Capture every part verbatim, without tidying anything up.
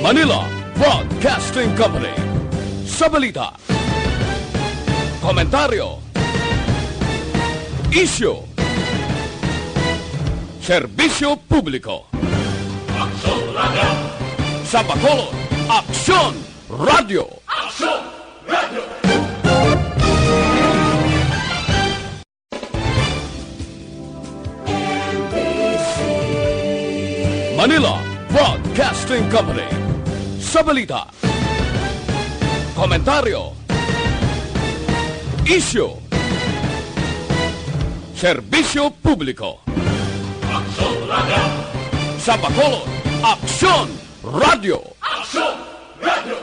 Manila Broadcasting Company. Sa balita, komentaryo, isyu, serbisyo publiko. Aksyon Radyo. Sa Bacolod, Aksyon Radyo. Aksyon Radyo. Manila Broadcasting Company. Sa balita, komentaryo, isyu, serbisyo publiko. Aksyon Radyo. Sa Bacolod, Aksyon Radyo. Aksyon Radyo.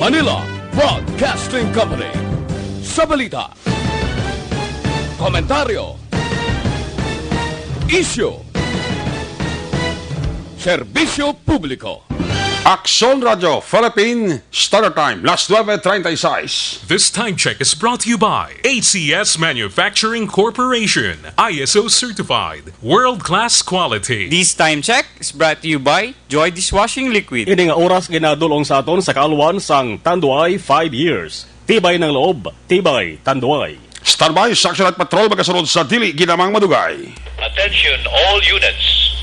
Manila Broadcasting Company. Sa balita, komentaryo, isyu, serbisyo publiko. Aksyon Radyo Philippine Standard Time, las nuebe treinta y seis. This time check is brought to you by A C S Manufacturing Corporation, I S O certified, world-class quality. This time check is brought to you by Joy Dishwashing Liquid. Ini nga oras ginadul-ong sa aton sa kaalwan sang Tanduay five years. Tibay ng loob, tibay Tanduay. Standby, Section Light Patrol, magasunod sa dili ginamang madugay. Attention all units.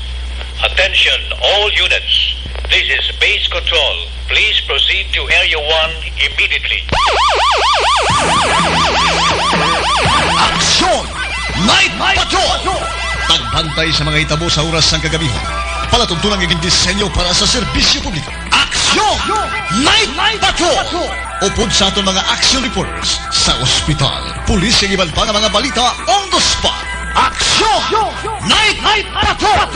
Attention all units. This is Base Control. Please proceed to Area one immediately. Aksyon! Night Patrol! Pagbantay sa mga hitabo sa oras sang kagabihon. Palatuntunan nga gindisenyo para sa serbisyo publiko. Aksyon! Night Patrol! Upod sa aton mga action reporters sa ospital, pulis, kag iban pa nga mga balita on the spot. Aksyon! Night Patrol!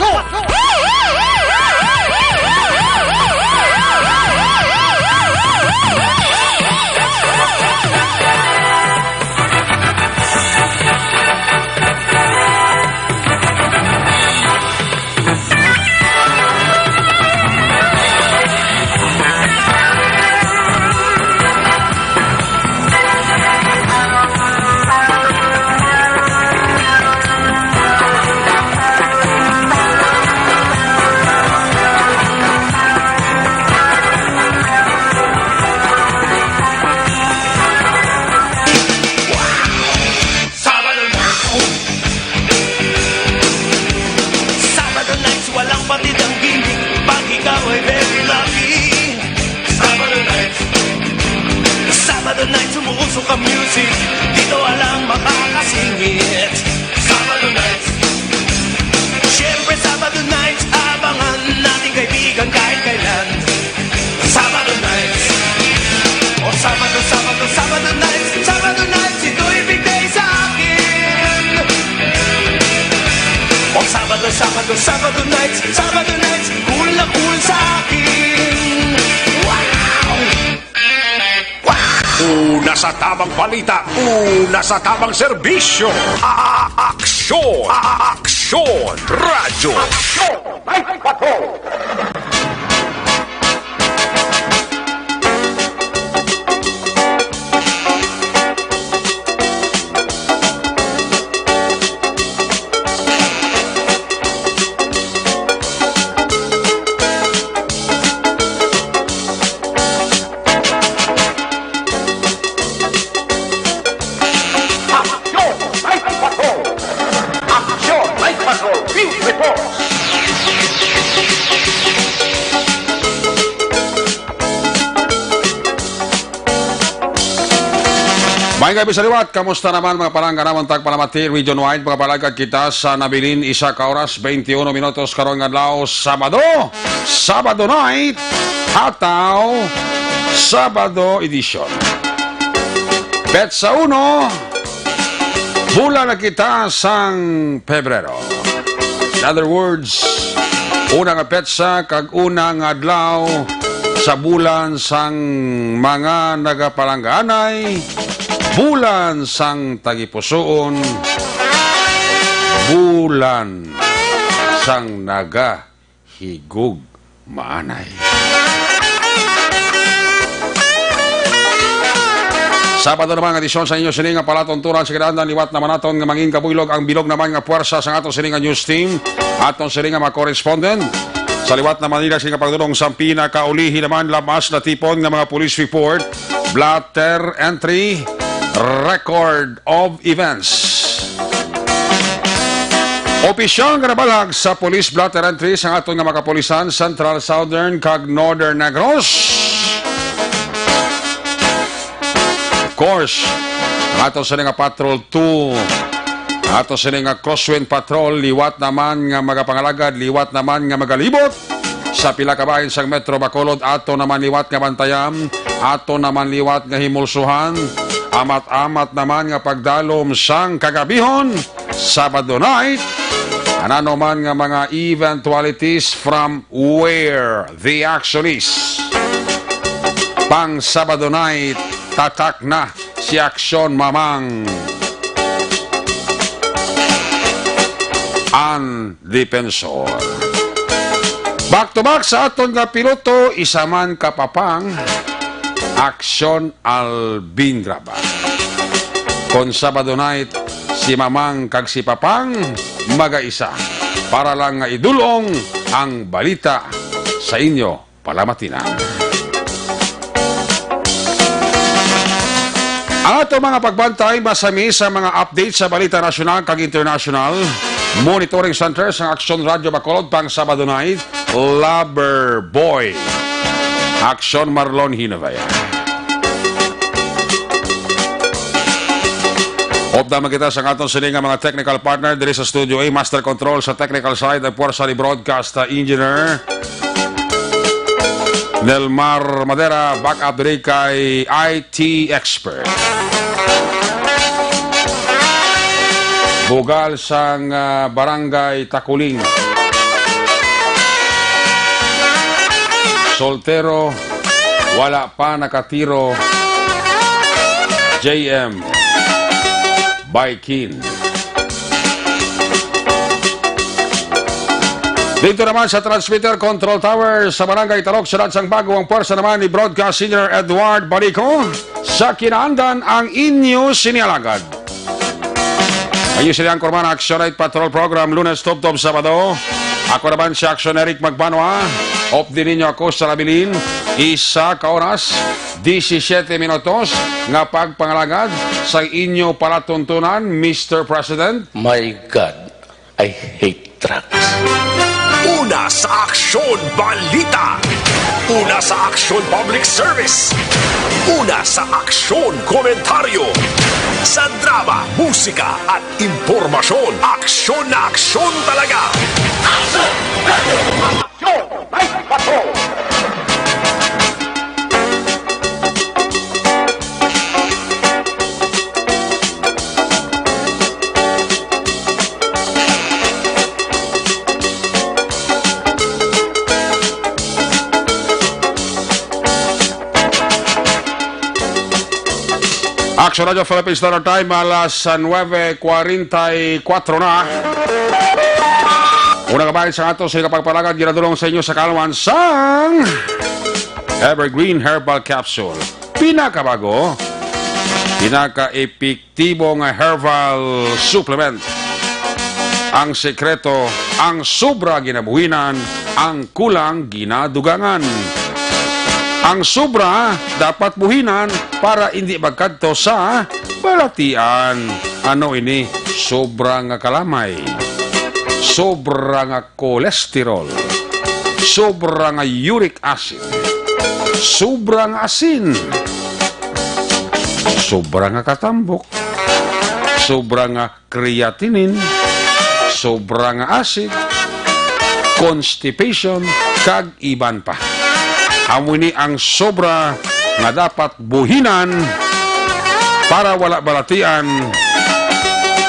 Sabado nights, walang patid ang gimmick pag ikaw ay very lucky. Sabado nights, Sabado nights, umuusok ang music, dito walang makakasingit. Sabado nights, siyempre Sabado nights, abangan natin kaibigan kahit kailan. Sabado nights. O Sabado, Sabado, Sabado nights, Sabado nights, ito'y big day sa akin. O Sabado, Sabado, Sabado nights, Sabado nights, cool na cool sa akin. Wow! Una sa tamang balita, una sa tamang serbisyo. A-, a-, aksyon, a-, a-, aksyon, radyo. Aksyon! Night Patrol! Aksyon! Night Patrol! Aksyon! Night Patrol! Field Report! Maayong gabi sa liwat. Kamusta naman, mga palangga namon tagpalamati region-wide? Mga palangga, kita sa nabilin, isa ka oras, twenty-one minutos karon nga adlaw, Sabado. Sabado night, ataw Sabado edition. Petsa uno, bulan na kita sang Pebrero. In other words, una nga petsa kag una nga adlaw sa bulan sang mga nagapalanggaanay, bulan sang tagipusoon, bulan sang nagahigugmaanay. Sabado naman nga edisyon sa inyo sini nga palatuntunan sa kinahanglan, liwat naman naton nga mangin kabuylog ang bilog naman nga puwersa sang aton sini nga news team, aton sini nga mga correspondent. Sa liwat naman nila sini nga pagdulong sa pinakaulihi naman, labas na tipon nga mga police report, blotter entry, record of events. Opisyal nga nabalag sa police blotter entry sa aton nga mga kapulisan, Central, Southern, kag Northern Negros. Of course, ang ato sini nga Patrol two, ang ato sini nga Crosswind Patrol, liwat naman nga magapangalagad, liwat naman nga magalibot sa pila ka bahin sang Metro Bacolod, ato naman liwat nga bantayan, ato naman liwat nga himulsuhan, amat-amat naman nga pagdalom sang kagabihon, Sabado night, ano man nga mga eventualities from where the action is. Pang Sabado night, tatak na si Aksyon Mamang. An Defensor. Back to back sa aton nga piloto, isa man ka Papang, Aksyon Alvin Graba. Kon Sabado night, si Mamang kag si Papang magaisa para lang nga idulong ang balita sa inyo palamatinan. Ang ato mga pagbantay, masami sa mga update sa balita nasyonal kag internasyonal. Monitoring Center sang Aksyon Radyo Bacolod pang Sabado night, Lover Boy. Aksyon Marlon Hinavaya. Upda man kita sa aton sini nga mga technical partner diri sa studio A, master control sa technical side, ang puwersa ni broadcast engineer Nelmar Madera, back up diri kay I T expert. Bugal sang, ah, Barangay Takuling. Soltero, wala pa nakatiro. J M Baikin. Dito naman sa transmitter control tower sa Barangay Talok, Siyudad sang Bago, ang pwersa naman ni Broadcast Senior Edward Barico sa kinaandan ang inyo sinialagad. Ang inyo sini ang Kurman Action Night Patrol Program, Lunes tubtob Sabado. Ako naman si Action Eric Magbanwa. Updi ninyo ako sa labilin, isa ka oras, disisiete minutos nga pagpangalagad sa inyo palatuntunan, Mister President. My God, I hate drugs. Una sa Aksyon Balita. Una sa Aksyon Public Service. Una sa Aksyon Komentaryo. Sa drama, musika, at impormasyon, aksyon na aksyon talaga. Aksyon! Aksyon! May Patrol! Action Radio Philippines Standard Time, alas nuebe cuarenta y cuatro na. Una ka bahin sa ato sa ikapagpalagad, ginadulong sa inyo sa kalwan sang Evergreen Herbal Capsule. Pinakabago, pinaka-epektibo nga herbal supplement. Ang sekreto, ang sobra ginabuhinan, ang kulang ginadugangan. Ang sobra dapat buhinan para indi magkadto sa balatian. Ano ini? Sobra nga kalamay, sobra nga cholesterol, sobra nga uric acid, sobra nga asin, sobra nga katambok, sobra nga creatinine, sobra nga acid, constipation, kag iban pa. Amo ini ang sobra nga dapat buhinan para wala balatian.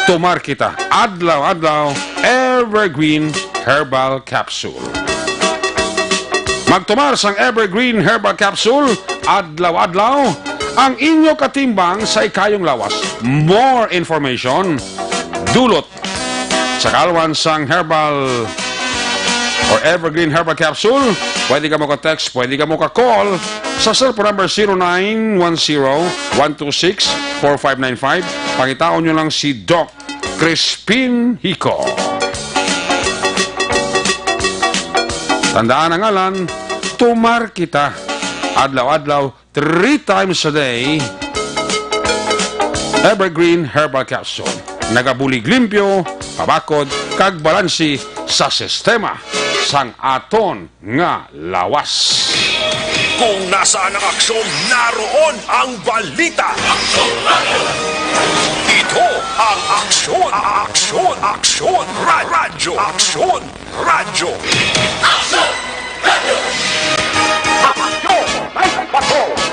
Tumar kita adlaw-adlaw Evergreen Herbal Capsule. Magtumar sang Evergreen Herbal Capsule adlaw-adlaw, ang inyo katimbang sa ikayong lawas. More information, dulot sa kalwan sang Herbal or Evergreen Herbal Capsule, pwede ka mo ka-text, pwede ka mo ka-call sa cellphone number zero nine one zero, one two six, four five nine five. Pangitaon nyo lang si Doc Crispin Hico. Tandaan ang ngalan, Tumar Kita. Adlaw-adlaw, three times a day, Evergreen Herbal Capsule. Nagabulig limpyo, pabakod, kag balansi sa sistema sang aton nga lawas. Kung nasaan ang aksyon, naroon ang balita. Ito ang Aksyon, Aksyon, Aksyon, Ra- Radyo, Aksyon, Radyo.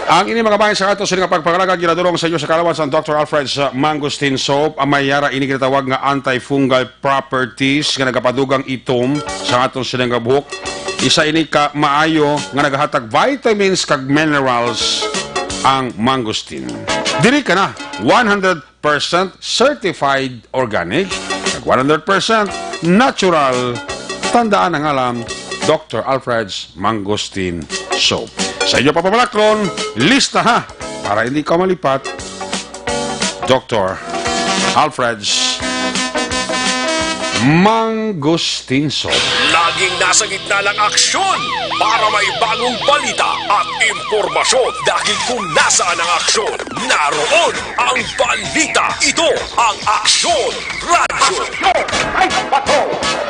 Ang ini mga bahin sa ato sini nga pagpangalaga ginadulong sa inyo sa kalawan sang Doctor Alfred's, uh, Mangosteen Soap. Ang may yara ini ginatawag nga antifungal properties nga nagapadugang itom sa aton sini nga buhok. Isa ini ka maayo nga nagahatag vitamins kag minerals ang mangosteen. Diri ka na, one hundred percent certified organic, kag one hundred percent natural. Tandaan ang alam, Doctor Alfred's Mangosteen Soap. Sa inyo papabalaklon, lista ha, para hindi ka malipat. Doctor Alfred's Mangosteen Soap. Laging nasa gitna ng aksyon para may bagong balita at impormasyon. Dahil kung nasaan ang aksyon, naroon ang balita. Ito ang Aksyon Radyo.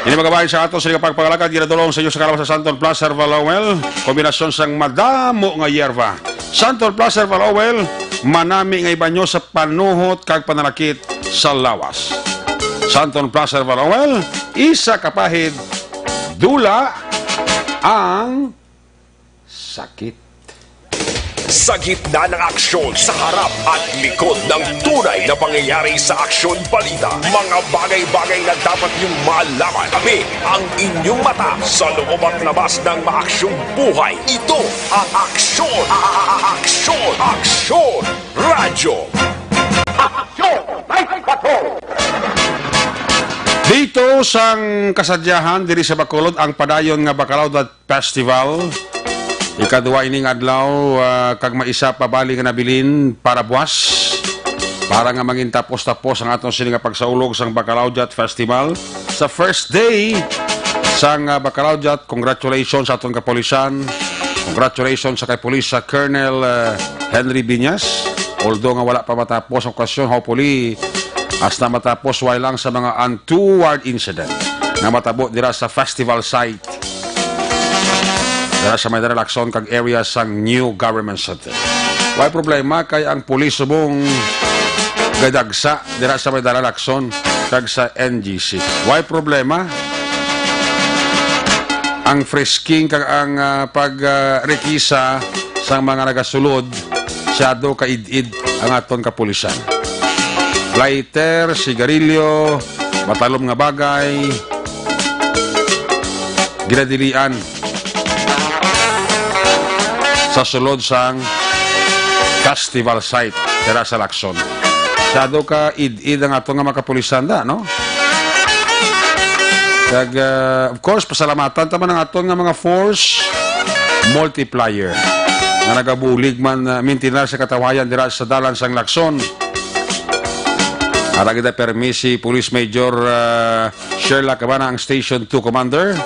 Ini mga bahin sa ato sa pagpangalagad, ginadulong sa inyo sa kalawan sa Santon Plus Herbal Oil, kombinasyon sang madamo nga yerba. Santon Plus Herbal Oil, manami nga ibanyo sa panuhot kag panalakit sa lawas. Santon Plus Herbal Oil, isa ka pahid, dula ang sakit. Sa gitna ng aksyon, sa harap at likod ng tunay na pangyayari sa Aksyon Balita, mga bagay-bagay na dapat niyong malaman. Kami ang inyong mata sa loob at labas ng maaksyong buhay. Ito ang Aksyon, a- a- a- Aksyon, Aksyon Radyo. Aksyon Night Patrol. Dito sang kasadyahan diri sa Bacolod ang padayon nga Bacalao Festival. Ikadua ining adlaw, ah, kag may isa pa bali nga nabilin para buwas, para nga mangin tapos-tapos ang aton sini nga pagsaulog sang Bacalao Jat Festival. Sa first day sang, ah, Bacalao Jat, congratulations sa aton kapulisan. Congratulations sa kay Pulis, ah, Colonel, ah, Henry Biñas. Although nga wala pa matapos ang okasyon, hopefully, hasta matapos, way lang sa mga untoward incident nga matabo dira sa festival site. Dira sa may Dara Lacson kag area sang New Government Center. Way problema kay ang pulis subong gadagsa dira sa may Dara Lacson kag sa N G C. Way problema ang frisking kag ang, ah, pag, ah, rekisa sang mga nagasulod, siyado ka id-id ang aton kapulisan. Lighter, sigarilyo, matalom nga bagay, ginadilian sa sulod sang festival site dira sa Lacson. Siyado ka id-id ang aton nga mga kapulisan da, no? Kag, ah, of course, pasalamatan ta man ang aton nga mga force multiplier nga nagabulig man, ah, mintinar sa katawayan dira sa dalan sang Lacson. Ara gid permi si Police Major, ah, Sherla Cabana, ang Station two Commander.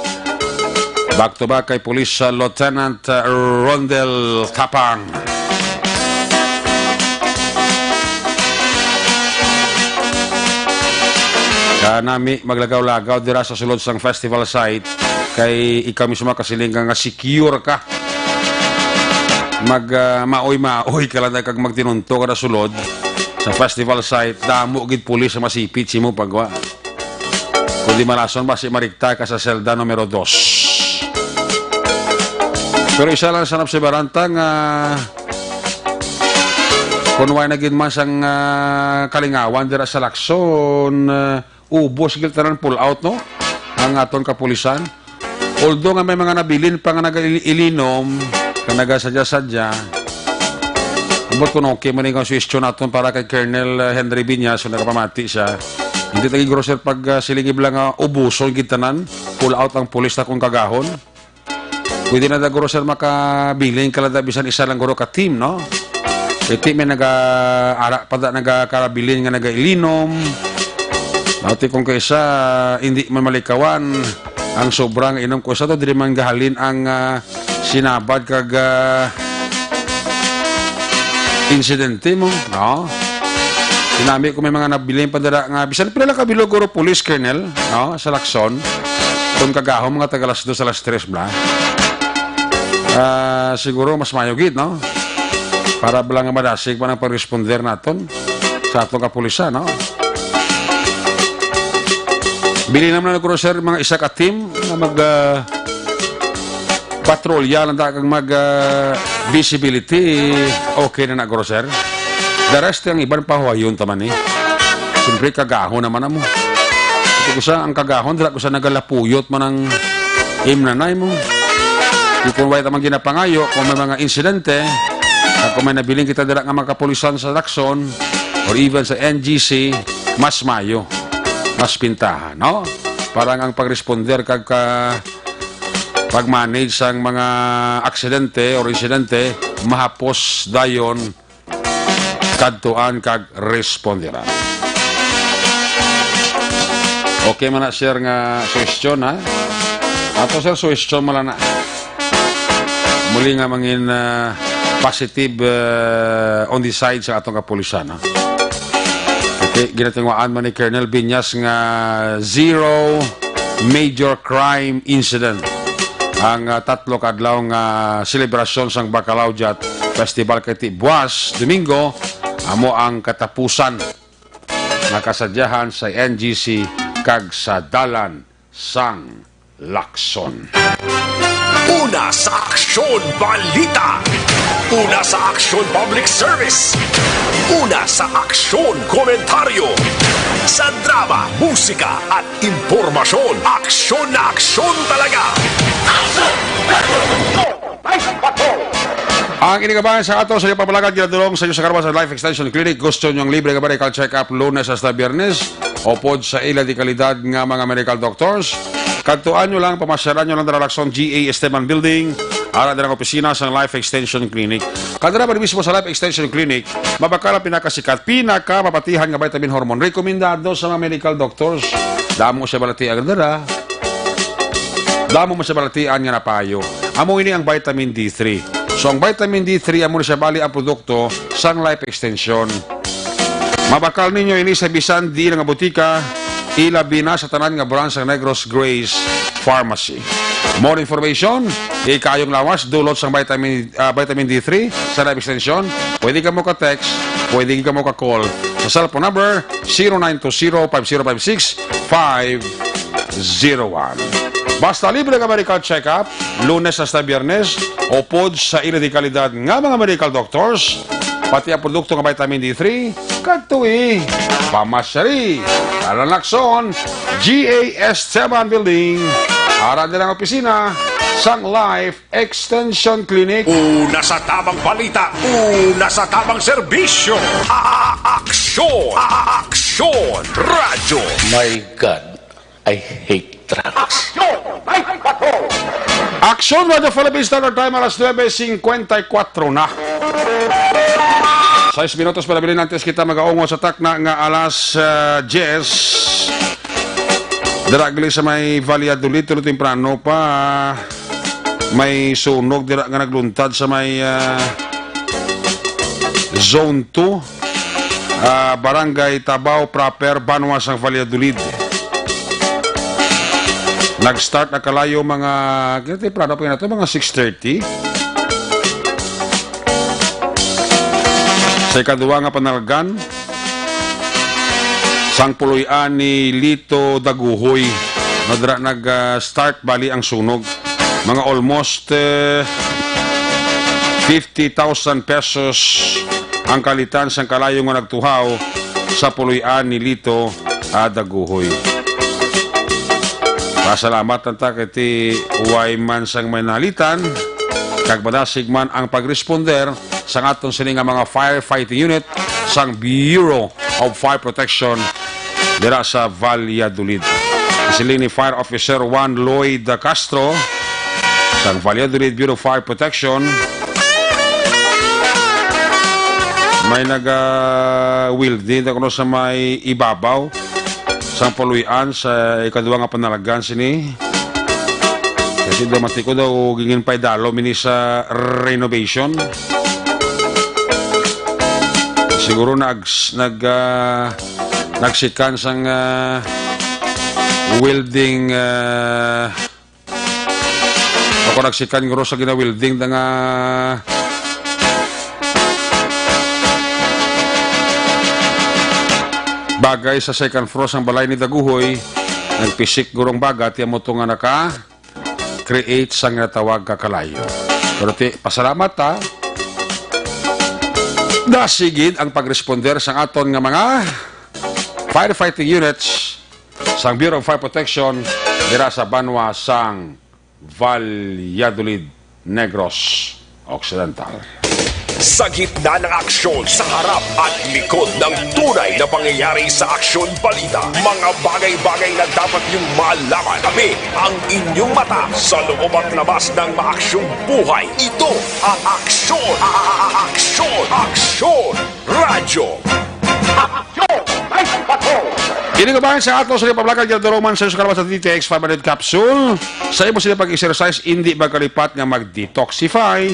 Back to back kay Police, ah, Lieutenant, ah, Rondel Tapang. Kanami maglagaw-lagaw dira sa sulod sang festival site kay ikaw mismo kasiling ka nga secure ka. Mag, ah, maoy-maoy ka lang kag magtinunto ka na sulod sa festival site. Damo gid pulis sa masipit simo pagwa. Kundi malason ba si marikta ka sa selda numero dos. Pero isa lang sa napsibaranta nga kun way na gid man sang, ah, kalingawan dira sa Lacson, ah, ubos gid tanan pull out, no? Ang aton kapulisan. Although nga may mga nabilin pa nga nagailinom, nga nagasadya-sadya, ambot kung okay man yung suwestyon naton para kay Colonel, ah, Henry Biñas, kung nakapamati siya. Hindi lagi, guro, sir, pag, ah, siling iba nga ubuson gid tanan, pull out ang pulis ta kung kagahon. Pwede na da, guro, sir, makabilin ka lang da bisan isa lang, guro, ka team, no? Iti may naga-ara pa da, nagakarabilin nga nagailinom. Ati kung kaisa, hindi man malikawan ang sobra nga inom ko sa to, diri man gahalin ang, ah, sinabad kag, ah, insidente mo, no? Sinami ko may mga nabilin pa dira nga bisan pila lang ka bilog, guro, police, Colonel, no, sa Lacson. Kung kagahom, mga taga alas dos, alas tres bla. Ah, siguro mas mayo gid, no? Para bala nga madasig pa ang pag-responder naton sa atong kapulisan, no? Bili naman na, guro, sir, mga isa ka team nga mag, ah, patrolya lang ta kag mag, ah, visibility, okay na na, guro, sir. The rest, ang iban pahuwayon ta man, eh. Siyempre, kagahon naman na mo. Ito ko sa, ang kagahon, dira ko sa nagalapuyot man ang imnanay mo. Di kung wala tamang ginapangayo, kung may mga insidente, at kung may nabiling kita dira nga mga kapulisan sa Lacson or even sa N G C, mas mayo, mas pintahan, no? Para ang pag-responder kag ka, pag-manage sang mga aksidente or insidente, mahapos dayon kadtuan kag responderan. Okay man na, sir, nga suhestyon, ha? Ato, sir, suhestyon man lang na. Muli nga mangin, ah, positive, ah, on the side sa atong kapulisan, ha? Okay, ginatingwaan man ni Colonel Binyas nga zero major crime incident ang, ah, tatlo ka adlaw nga selebrasyon sang Bacalao Jat Festival kay ti buwas, Domingo, amo ang katapusan nga kasadyahan sa N G C kag sa Dalan sang Lacson. Una sa Aksyon Balita. Una sa Aksyon Public Service. Una sa Aksyon Komentaryo. Sa drama, musika, at impormasyon, aksyon na aksyon talaga. Ang inigabay sa ato sa iyong pamalagat, ginadulong sa inyo sa Karwa sa Life Extension Clinic. Gusto nyo ang libre nga medical check-up Lunes hasta Biyernes? Upod sa ila di kalidad nga mga medical doctors, kadtuan nyo lang, pamasyaran nyo lang dira Lacson G A Esteban Building, ara dira ang opisina sang Life Extension Clinic. Kadira man mismo sa Life Extension Clinic, mabakal ang pinakasikat, pinakamabatihan nga vitamin hormone. Rekomendado sa mga medical doctors. Damo siya balatian dira. Damo man siya balatian nga napayo. Amo ini ang vitamin D three. So, ang vitamin D three, amo ni siya bali ang produkto sang Life Extension. Mabakal ninyo ini sa bisan diin nga butika, ilabi na sa tanan nga branch sang Negros Grace Pharmacy. More information, ikayong lawas, dulot sang vitamin, ah, vitamin D three sa Life Extension. Pwede ka mo ka-text, pwede ka mo ka-call sa cellphone number zero nine two zero five zero five six five zero one. Basta libre nga medical check-up, Lunes hasta Biyernes, upod sa ila di kalidad nga mga medical doctors, pati ang produkto nga vitamin D three, kadtui, pamasyari, Alan Lacson, G A Esteban Building, ara dira ang opisina sang Life Extension Clinic. Una sa tamang balita, una sa tamang serbisyo. A-, a-, aksyon, a-, a-, aksyon, radyo. My God, I hate drugs. Aksyon! May bato! Aksyon, Radyo Philippines, Standard Time, alas nuebe cincuenta y cuatro na. Sais minutos para bilin antes kita magaungo sa takna nga alas, ah, diyes. Dira gali sa may Valladolid, tulo temprano pa, may sunog dira nga nagluntad sa may, ah, Zone two, ah, Barangay Tabao Proper, banwa sang Valladolid. Nag-start na kalayo mga, kaya temprano pa na to, mga six thirty. Sa ikaduha nga panalgan, sang puloy-an ni Lito Daguhoy, no, dira nag, ah, start bali ang sunog. Mga almost, eh, fifty thousand pesos ang kalitan sang kalayo nga nagtuhaw sa puloy-an ni Lito, ah, Daguhoy. Pasalamat lang ta kay ti way man sang may nalitan, kag madasig man ang pagresponder sang aton sini nga mga firefighting unit sang Bureau of Fire Protection dira sa Valladolid. Siling ni Fire Officer Juan Lloyd Castro sang Valladolid Bureau of Fire Protection, may naga-welding kuno sa may ibabaw sang puloy-an sa ikaduha nga panalagyan sini. Kasi daw matiko daw gingin pay dalo mini sa renovation. Siguro nag-, nag-, ah, nagsikan sang, ah, welding, ah, ako nagsikan guro sa gina-welding da nga bagay sa second floor sang balay ni Daguhoy. Nagpisik guro ang baga, tiyan mo to nga naka-create sang natawag ka kalayo. Pero ti, pasalamat, ha. Dasigid ang pag-responder sang aton nga mga firefighting units sang Bureau of Fire Protection dira sa banwa sang Valladolid, Negros Occidental. Sa gitna ng aksyon, sa harap at likod ng tunay na pangyayari sa Aksyon Balita, mga bagay-bagay na dapat niyong malaman. Kami ang inyong mata sa loob at labas ng maaksyong buhay. Ito ang Aksyon, a-, a-, a-, Aksyon, Aksyon Radyo. Aksyon! Ay, patrol! Ini kabahin sa ato sa Pablakan Gerardo Roman sa kalabas sa D T X five hundred capsule. Sa imo sila pag-exercise, hindi magkalipat nga mag-detoxify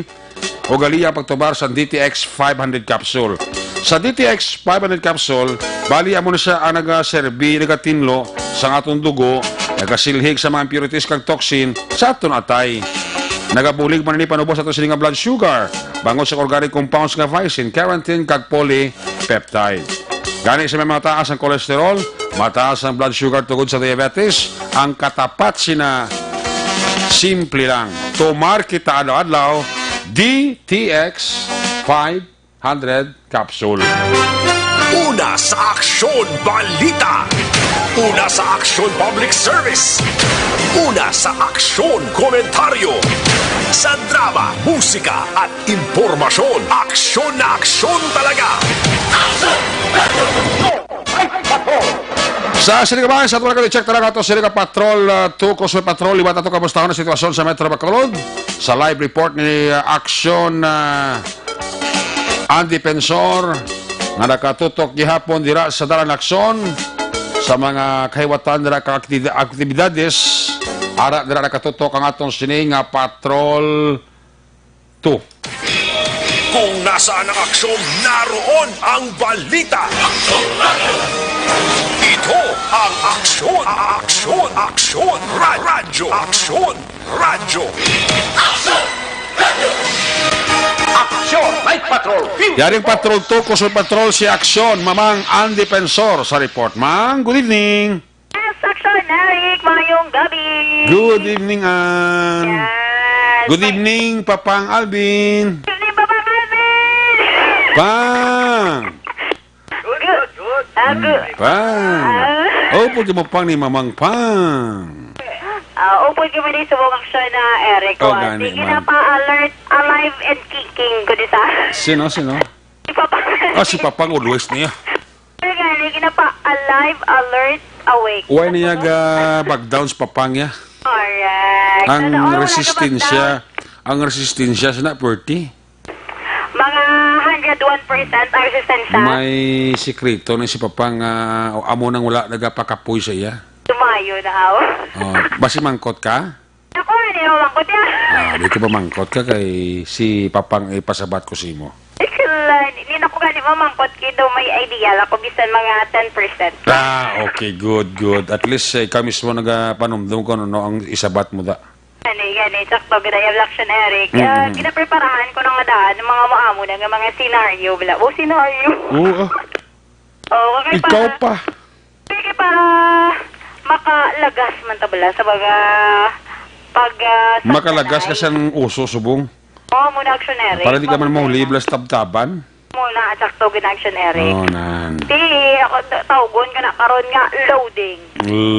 o gali ang pagtubar sa D T X five hundred capsule. Sa D T X five hundred capsule, bali amo na siya ang nagaserbi, nagatinlo sa atong dugo, nagasilhig sa mga impurities kag toxin sa aton atay. Nagabulig man ini panubos ato sini nga blood sugar, bangod sa organic compounds nga vicin, carotene, kag polypeptide. Gani sa may mataas ang cholesterol, mataas ang blood sugar tungod sa diabetes, ang katapat sina simple lang. Tumar kita adlaw-adlaw, D T X five hundred capsule. Una sa Aksyon Balita. Una sa Aksyon Public Service. Una sa Aksyon Komentaryo. Sa drama, musika, at impormasyon. Aksyon na aksyon talaga. Sa sini kabahin, sa ato nga i-check talaga to, sini ka Patrol, ah, two, Causeway Patrol, liwat ato kamusta ang sitwasyon sa Metro Bacolod. Sa live report ni, ah, Aksyon, ah, Ang Defensor, nga nakatutok gihapon dira sa Dalan Aksyon, sa mga kahiwatan dira ka aktid-, aktibidades, ara dira nakatutok ang aton sini nga Patrol two. Kung nasaan ang aksyon, naroon ang balita. Ito ang Aksyon, Aksyon, Aksyon, Ra-, Radyo Aksyon, Radyo. Aksyon! Night Patrol! Yaring Patrol two, Causeway Patrol, si Aksyon, Mamang Ang Defensor sa report. Mang, good evening. Yes, Aksyon, Eric, mayong gabi. Good evening, Ann. Yes. Good evening, Papang Alvin. Good evening, Papang Alvin. Pang! Good. Ah, good. Pang! Ah. Oh, pwede mo pang ni Mamang Pang. Ah, upod kami ni subong Aksyon na Eric. Oh, Kuwan. Gani, sige na man. Pa-alert, alive and kicking ko di sa. Sino, sino? Si Papang. Ah, si Papang always niya. Gani, gina pa alive, alert, awake. Why niya ga back down si Papang niya? Alright. Ang Sana all wala resistensya, ka back down. Ang resistensya, sina, forty? Mga hundred one percent ang resistensya. May sikreto na si Papang, ah, amo nang wala nagapakapoy sa iya. Tumayo na, aw. Oh, basi mangkot ka? Ako, hindi mamangkot yan. Ah, di ko mamangkot ka kay si Papang ipasabat ko sa imo. Ikala, di, di na ko gani mamangkot kay daw may idea lang ko bisan mga ten percent. Ah, okay, good, good. At least, eh, ikaw mismo nagapanumdum kung ano ang isabat mo da. Gani, gani, sakto, gid ang Action Eric. Mm, ah, mm. Ginapreparahan ko na nga daan, mga maamo na nga mga senaryo, bala. O, senaryo. Oo, ah. Oo, kay Ikaw para pa. Sige, para makalagas man ta bala sa mga pag, ah, sa Makalagas ka sanay. Siyang uso, subong. Oo, muna, Action Eric. Para di ka man Mao mahuli, na. Blas tabtaban. Muna, sakto, gid, Action Eric. Oh, nan. Di, ako, ta-, tawgon ka na karon nga loading.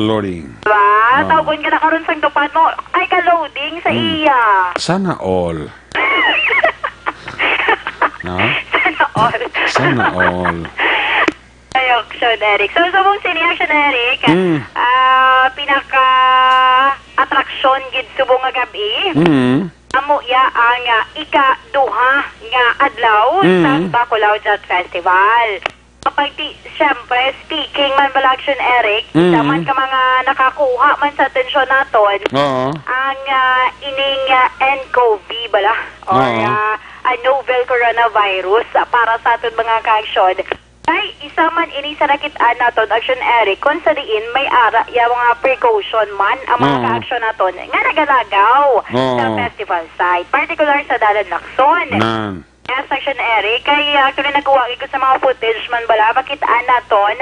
Loading. Diba? Oh. Tawgon ka na karon sang tupad mo. Ay, ka loading sa Hmm. iya. Sana all. No? Sana all. Sana all. Ayok. Action Eric. So, subong sini, Action Eric, Mm. ah, pinaka-atraksyon gid subong nga gab-i. Mm. Amo ya ang, ah, ika-duha nga adlaw Mm. sa Bacolao Jazz Festival. Kapag ti-, siyempre, speaking man bala, Action Eric, Mm. isa man ka mga nakakuha man sa atensyon naton, Oo. ang, ah, ining, ah, N C O V bala, or, Oo. ah, a novel coronavirus, ah, para sa aton mga ka-action. Kay isa man ini sa nakit-an naton, Action Eric, kung sa diin may ara ya mga precaution man ang mga Oo. ka-action naton nga nagalagaw Oo. sa festival site, particular sa Dalan Lacson. Nan. Yes, Action Eric. Kay, ah, actually, nagkuha gid ko sa mga footage man bala, makit-an naton,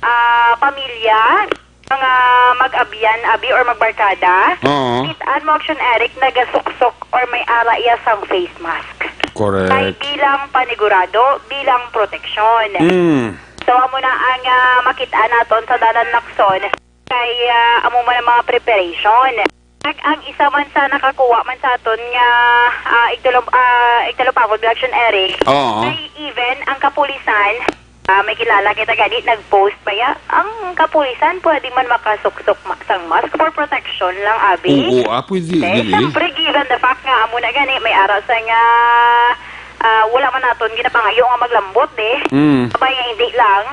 ah, pamilya, mga mag-abyan, abi, or magbarkada. Oo. Kit-an mo, Action Eric, nagasuksok or may ara iya sang face mask. Correct. Kay bilang panigurado, bilang proteksyon. Mm. So, amo na ang, ah, makit-an naton sa Dalan Lacson. Kay, ah, amo man ang mga preparation. Kag ang isa man sa nakakuha man sa aton nga, ah, igtulom-, ah, igtulompangon, Action Eric. Oo. Kay even ang kapulisan, ah, may kilala kita gani, nag-post pa ya. Ang kapulisan pwede man makasuksok ma-, sang mask for protection lang, abi. Oo, ah, pwede, Okay, dili. Siyempre, given the fact nga amo na gani, may ara sa nga, ah, wala man naton ginapangayo nga maglambot, eh. Mm. Sabay nga hindi lang.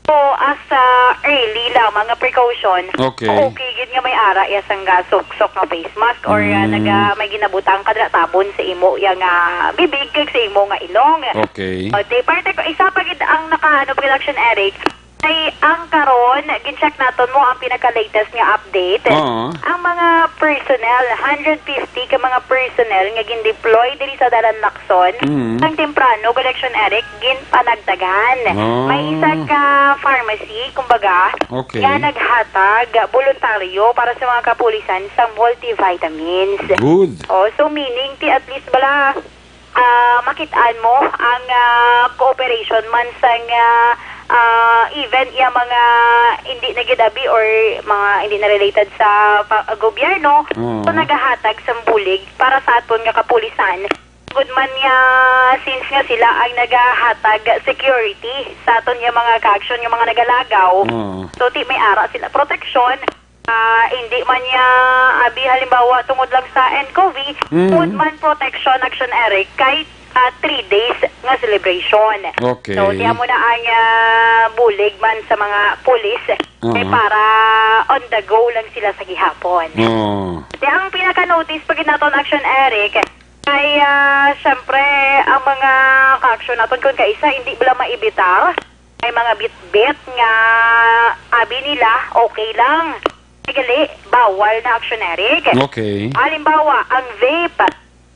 So, as, ah, early lamang nga precaution, Okay. okay gid nga may ara ya sang gasuksok nga face mask or, ah, Mm. naga-, may ginabutang ka dira tabon sa imo ya nga bibig kag sa imo nga ilong. Okay. O, di, parte ko, isa pa gid ang naka-, ano, production, Eric, kay ang karon, gin-check naton mo ang pinaka-latest nga update. Oo. Ang mga personnel, hundred fifty ka mga personnel nga gin-deploy diri sa Dalan Lacson, Mm. ang temprano, Action Eric, ginpanagtagan. Ah. May isa ka pharmacy, kumbaga, Okay. nga naghatag voluntaryo para sa mga kapulisan sa multivitamins. Good. Oh, so meaning, ti at least bala, ah, makit-an mo ang, ah, cooperation man sang, ah, ah, even iya mga hindi na gid abi or mga hindi na related sa pa-, gobyerno, Oo. so nagahatag sang bulig para sa aton nga kapulisan. Good man nga, since nga sila ang nagahatag security sa aton nga mga ka-action, nga mga nagalagaw. Oo. So, ti may ara sila proteksyon. Ah, hindi man niya, abi, halimbawa, tungod lang sa N C O V, Mm. food man protection, Action Eric, kay, ah, three days nga celebration. Okay. So, tiyan mo na ang, ah, bulig man sa mga pulis, eh, Oo. para on the go lang sila sa gihapon. Oo. Di ang pinaka-notice pa gid naton, Action Eric, kay, ah, syempre, ang mga ka-action naton, kung kaisa, hindi bala maibitar, may mga bitbit nga abi nila, okay lang. Gali, bawal na, Action Eric. Okay. Halimbawa, ang vape,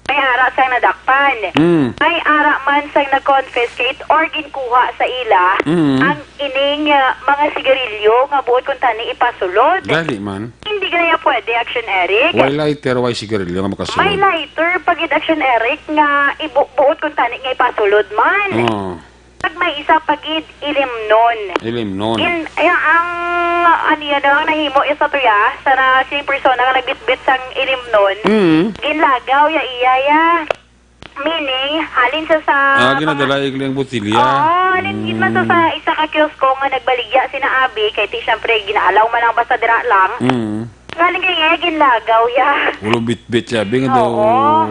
may ara sang nadakpan. Mm. May ara man sang na-confiscate or ginkuha sa ila Mm. ang ining, ah, mga sigarilyo nga buot kuntani ipasulod. Gali man. Hindi gaya pwede, Action Eric. Why lighter, why sigarilyo nga makasulod? May lighter pa gid, Action Eric, nga ibu-, buot kuntani nga ipasulod man. Oo. Pag may isa pa gid, ilimnon. Ilimnon. Gin-, ay, ang, ano yan, ang nahimo ya sa tuya, sa na, sing persona nga nagbitbit sang ilimnon, Mm. ginlagaw ya iya ya. Meaning, halin sa sa Ah, mga ginadala igli ang botilya. Oo, halin gid man sa, Mm. sa isa ka kiosko nga nagbaligya sina abi, kay ti, syempre, ginaalaw man lang basta dira lang. Mm. Halin kay nga, ginlagaw ya. Ulo bitbit siya, abi, nga daw. Oo.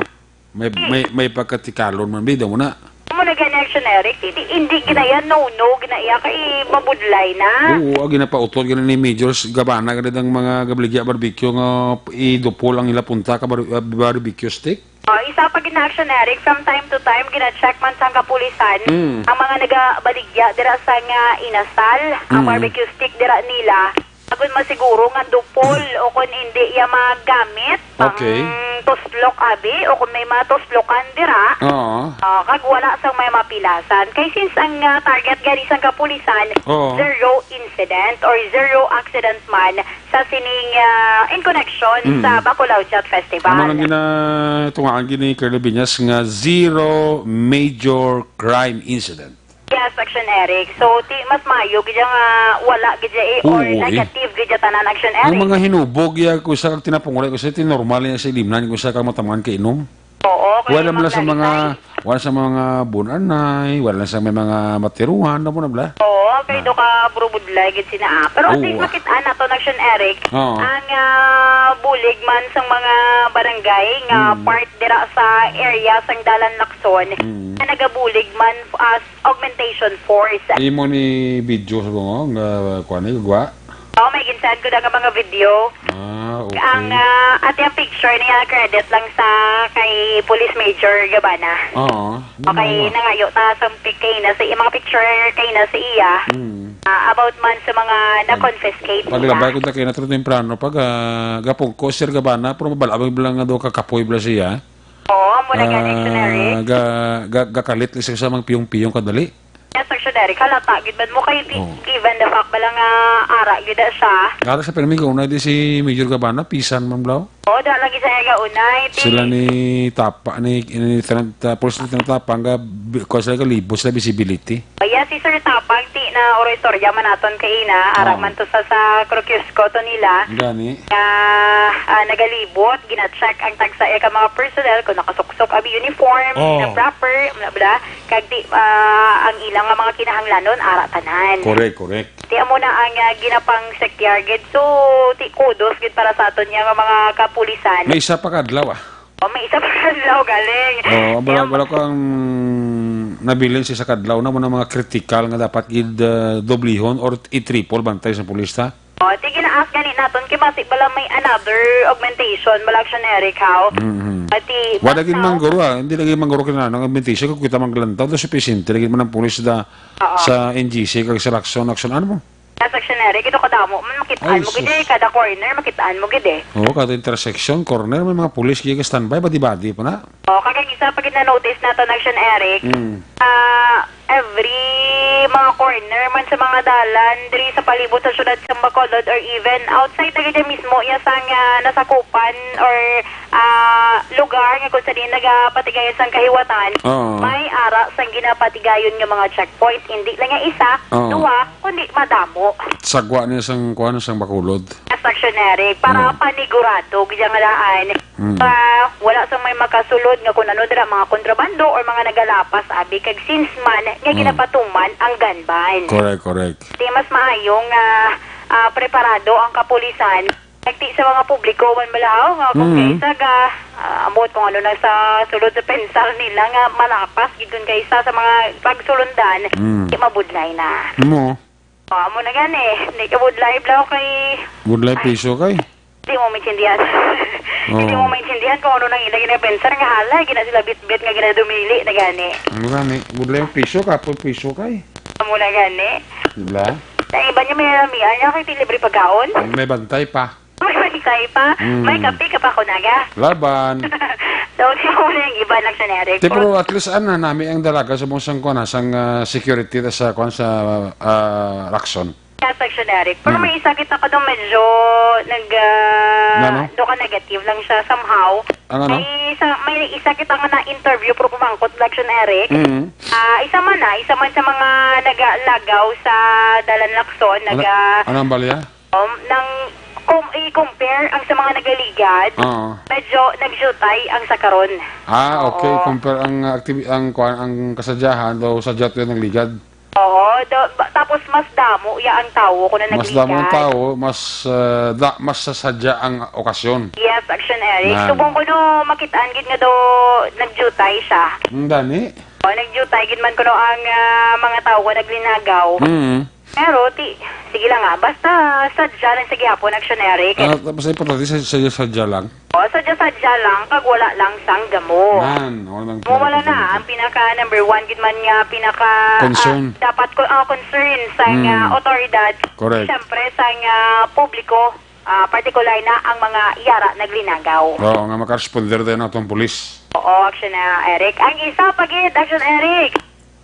May, may, may pagkatikalon man, bida mo na. Amo na gani, Action Eric, hindi, hindi ginaya, no, no, ginaya kay mabudlay na. Oo, ang ginapautod gani ni Major Gabana, gani ang mga gabaligya barbecue nga idupol ang ila punta ka bar-, ah, barbecue stick. Oh, isa pa gid na, Action Eric, from time to time, gina-check man sang kapulisan Mm. ang mga nagabaligya dira sa nga inasal, ang Mm. barbecue stick dira nila. Agud masiguro nga dupol o kon indi iya magamit ang Okay. tuslok, abi, o kon may mga tuslokan dira. Oo. Ah, kag wala sang may mapilasan. Kay since ang, ah, target gani sang kapulisan, Oo. zero incident or zero accident man sa sining, ah, in connection Mm. sa Bacolao Jazz Festival. Amo lang gina-, tungaan gini Curly Binyas nga zero major crime incident. Yes, Action Eric. So, ti, mas maayo gid nga wala gid siya, eh, or Oo, eh. negative gid siya tanan, Action Ang Eric. mga hinubog, ya, kung sa kag tinapungulay, kung sa tinormal niya sa ilimnan, kung sa kag matamaan kainom. Oo, kay Wala man lang sa mga, magdalisay. wala sa mga bunanay, wala sa may mga matiruhan, na mo na bla. Oo, Okay, ah, do ka burubudlay gid sina, ah. Pero at least Oo. makit-an nato na, Action Eric, Oo. ang, ah, bulig man sang mga barangay nga Mm. part dira sa area sang Dalan Lacson Mm. nga nagabulig man as augmentation force. Imo ni video sa mga nga kuan ni gwa? Oh, may ginsend ko na nga mga video. Ah, okay. Ang, ah, ati ang picture niya, credit lang sa kay Police Major Gabana. Oo. Okay, Ano? nangayo ta sa pic kay na sa mga picture kay na sa iya. Mm. Ah, about man sa mga na-confiscate nila. Paglabay ko ta kay na temprano pag, ah, gapungko, Sir Gabana, pero mabal-, abay lang nga daw kakapoy bala siya. Oo, amo na gani, Action Eric. Ah, ga-, ga-, gakalit lang siya sa mga piyong-piyong kadali. Yes, Action Eric. Halata gid man mo kay di, Oh. given the fact bala nga ara gid na siya. Ara sa pirmi ko na di si Major Gabana, pisan man blaw. Oo, da lagi sa iya gaunay, di. Sila ni Tapa, ni, ni Lieutenant, ah, Police Lieutenant Tapang, ga, bi-, kuha sila ka libo sila visibility. Oh, yes, si Sir Tapang, di na oro istorya man naton kay ina, ara Oo. man to sa, sa Cruz Cusco to nila. Gani. Nga, ah, nagalibot, gina-check ang tagsa iya ka mga personnel kung nakasuksok abi uniform, Oo. na proper, bla, bla. Kag di, ah, ang ilang nga mga kinahanglanon, ara tanan. Correct, correct. Ti amo na ang, ah, ginapang-secure gid. So, ti kudos gid para sa aton nga mga kapulisan. May isa pa ka adlaw, ah. Oh, may isa pa ka adlaw galing. Oh, wala, Yung wala ko ang nabilin sa isa ka adlaw na mo na mga critical nga dapat gid, ah, doblihon or i-triple bantay sa pulis, ha? Oh, ti gina-ask gani naton kay basi bala may another augmentation, bala, Action Eric, how? Mhm. Ati, Wala that's gid how mangguro, ah. Hindi lagi mangguro kinahanglan ang augmentation kung kita man glantaw, do sufficiente lagi man ang pulis da Oo. sa N G C kag sa Lacson, Lacson, ano mo? Sa Action Eric, ito kadamo man, makitaan Ay, mo gid sus. eh, kada corner, makitaan mo gid eh. Oo, kada intersection, corner, may mga pulis gid standby, badi-badi pa na. Oh, kag ang isa pa gid na notice nato na, Action Eric, Mm. ah, every mga corner man sa mga dalan diri sa palibot sa siyudad sa Bacolod or even outside na gid mismo iya sang, ah, nasakupan or, ah, lugar nga kung sa diin nagapatigayon sang kahiwatan, Oo. may ara sang ginapatigayon nga mga checkpoint, hindi lang nga isa, Oo. duha, kundi madamo. Sagwa niya sang kuan, sang Bacolod. Yes, Action Eric, para Oo. panigurado gid ang daan. Mm. Ah, wala sang may makasulod nga kung ano dira, mga kontrabando or mga nagalapas, abi, kag since man nga Mm. ginapatuman ang gun ban. Correct, correct. Di mas maayo nga, ah, preparado ang kapulisan. Nagti sa mga publiko man balahaw nga kung Mm. kaysa ga, ah, ambot kung ano na sa sulod sa pensar nila nga malapas gid kung kaysa sa mga pagsulundan, Mm. di mabudlay na. Mo. Oh, amo na gani. Di ka budlay, blaw, kay Budlay Ay. priso kay. Di mo maintindihan. Oo. Hindi mo maintindihan kung ano nang ila ginapensar nga halay, gina sila bitbit nga ginadumili na gani. Ano gani? Budlay ang priso, kapoy priso kay. Amo na gani. Di ba? Sa iba niya may namian niya kay libre pagkaon. May bantay pa. May bantay pa. Mm. May kape ka pa kunaga. Laban. So, di mo na yung iba, Action Eric. Di, pero at least, ana, nami ang dalaga sa mong sang, kuwan, sang, ah, security ta sa, kuwan, sa, ah, Lacson. Yes, Action Eric. Pero Mm. may isa kita ka doon medyo nag, ah, Ano? do ka negative lang siya somehow. Ang ano? May isa, may isa kita nga na-interview pero pumangkot, Action Eric. Mm. Ah, isa man na, isa man sa mga nagalagaw sa Dalan Lacson, Ano, naga- ano ang balya? Um, nang kung i-compare ang sa mga nagaligad, Oo. medyo nagjutay ang sa karon. Ah, okay. Oo. Compare ang activi-, ang kuwan, ang kasadyahan daw sa jut yun ang ligad. Oo, do, ba, tapos mas damo ya ang tawo kung na Mas damo ang nagligad. Tawo, mas, ah, da-, mas sasadya ang okasyon. Yes, Action Eric. Nan. Subong ko no, makitaan gid nga do nagjutay siya. Ang dani? O, nagjutay gid man kuno ang, ah, mga tawo nga naglinagaw. Mm. Pero, ti, sige lang, ah. Basta sadya lang sa gihapon, Action Eric. Ah, tapos importante sa, sa, sadya lang. O, sadya-sadya lang, kag wala lang sang damo. Nan, wala lang Mo wala na, ang pinaka number one gid man nga pinaka, ah, Concern. dapat ko, ah, concern sa Mm. nga otoridad. Correct. Siyempre, sa nga publiko, ah, partikular na ang mga yara naglinagaw. Oo, nga makaresponder din ang atong pulis. Oo, Action, ah, Eric. Ang isa pa gid, Action Eric.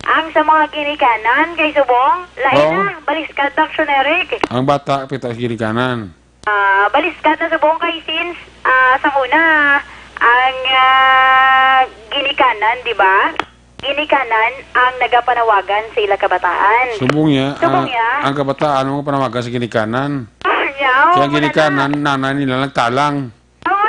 Ang sa mga ginikanan kay subong, lain Oo. na, baliskat, Action Eric. Ang bata, pita sa ginikanan. Ah, baliskat na subong kay since, ah, sa una, ang, ah, ginikanan, di ba? Ginikanan ang nagapanawagan sa ila kabataan. Subong niya, Subong ah, niya. ang kabataan ang panawagan sa ginikanan. Nya, Kaya ang wala ginikanan, na. nanay nila nagtalang. Oh.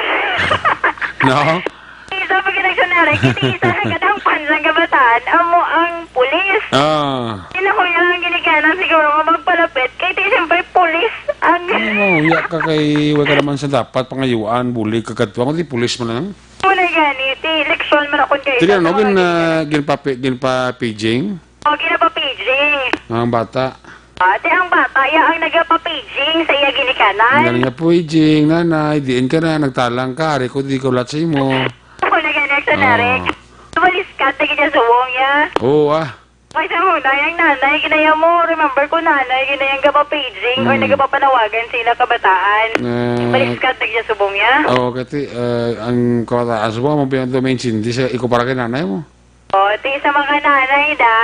No? Isa pa gid ang sunari, kini isa na kadangpan sang kabataan, amo ang pulis. Ah. Kinahuya ang ginikanan, Siguro nga magpalapit. Kay di, siyempre, pulis ang Ano mo, uya ka kay, way ka naman sa dapat pangayuan, bulig ka kadto. Ako di pulis man lang. Wala gani, ti, eleksyon man ako kay Sige, ano, gin, ah, ginpapi-, ginpa-paging? O, ginapa-paging. Ang bata. Ah, ti, ang bata, iya ang nagapa-paging sa iya ginikanan. Ang galing niya, paging, nanay, diin ka na, nagtalang ka, ari ko, di ko lat sa imo. Wala gani, Action Eric. Tumalis ka, tagi niya subong niya. Oo, ah. May sa una, yung nanay, ginaya mo, remember ko, nanay, ginayang gapa-paging or Mm. nagapapanawagan sila kabataan. Ah. Baliskat, tagi niya subong niya. Oo, kati, ah, ang kabataan subong, mo pinag-, may intindi siya, ikaw para kay nanay mo. O, ti sa mga nanay da.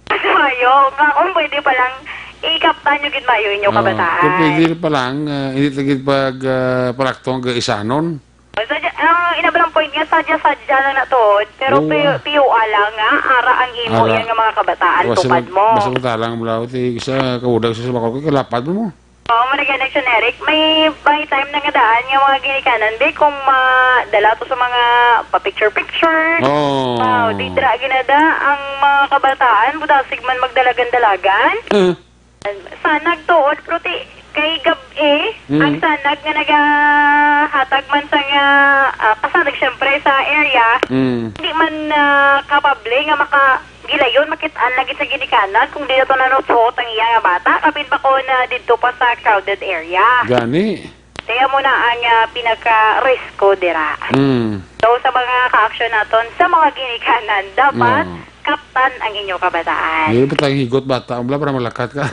Mas mayo, nga kung pwede pa lang, ikaptan nyo gid mayo inyo Oo, kabataan. Kung pwede pa lang, ah, hindi ta gid pag, ah, palakton ang isanon. Sadya, ang inabalang point nga, sadya-sadya lang na to, pero Oo, pi-, ah. piyua lang nga, ara ang imo Ara. yan nga mga kabataan, Basta tupad mag-, mo. basta magtalang mo lang, ti, sa kaudag sa sumakol ko, kalapad mo mo. Oo, mo na gani, Action Eric. May, may time na nga daan nga mga ginikanan, be, kung madala to sa mga pa-picture-picture. Oo. Wow, di dira ginada ang mga kabataan, budasig man magdalagan-dalagan. Eh. Sanag tuod, pero ti, kay gab-i, Mm. ang sanag nga nagahatag man sa nga, ah, kasanag, syempre, sa area, Mm. hindi man, ah, kapable nga maka-, gilayon, makit-an lagi sa ginikanan, kung di na to nanutso ang iya nga bata, kapin pa ko na didto pa sa crowded area. Gani. Kaya mo na ang, ah, pinaka-risko dira. Mm. So, sa mga ka-action naton, sa mga ginikanan, dapat Oo. kaptan ang inyo kabataan. Dili pa tayong higot bata, ang bala para malakat ka.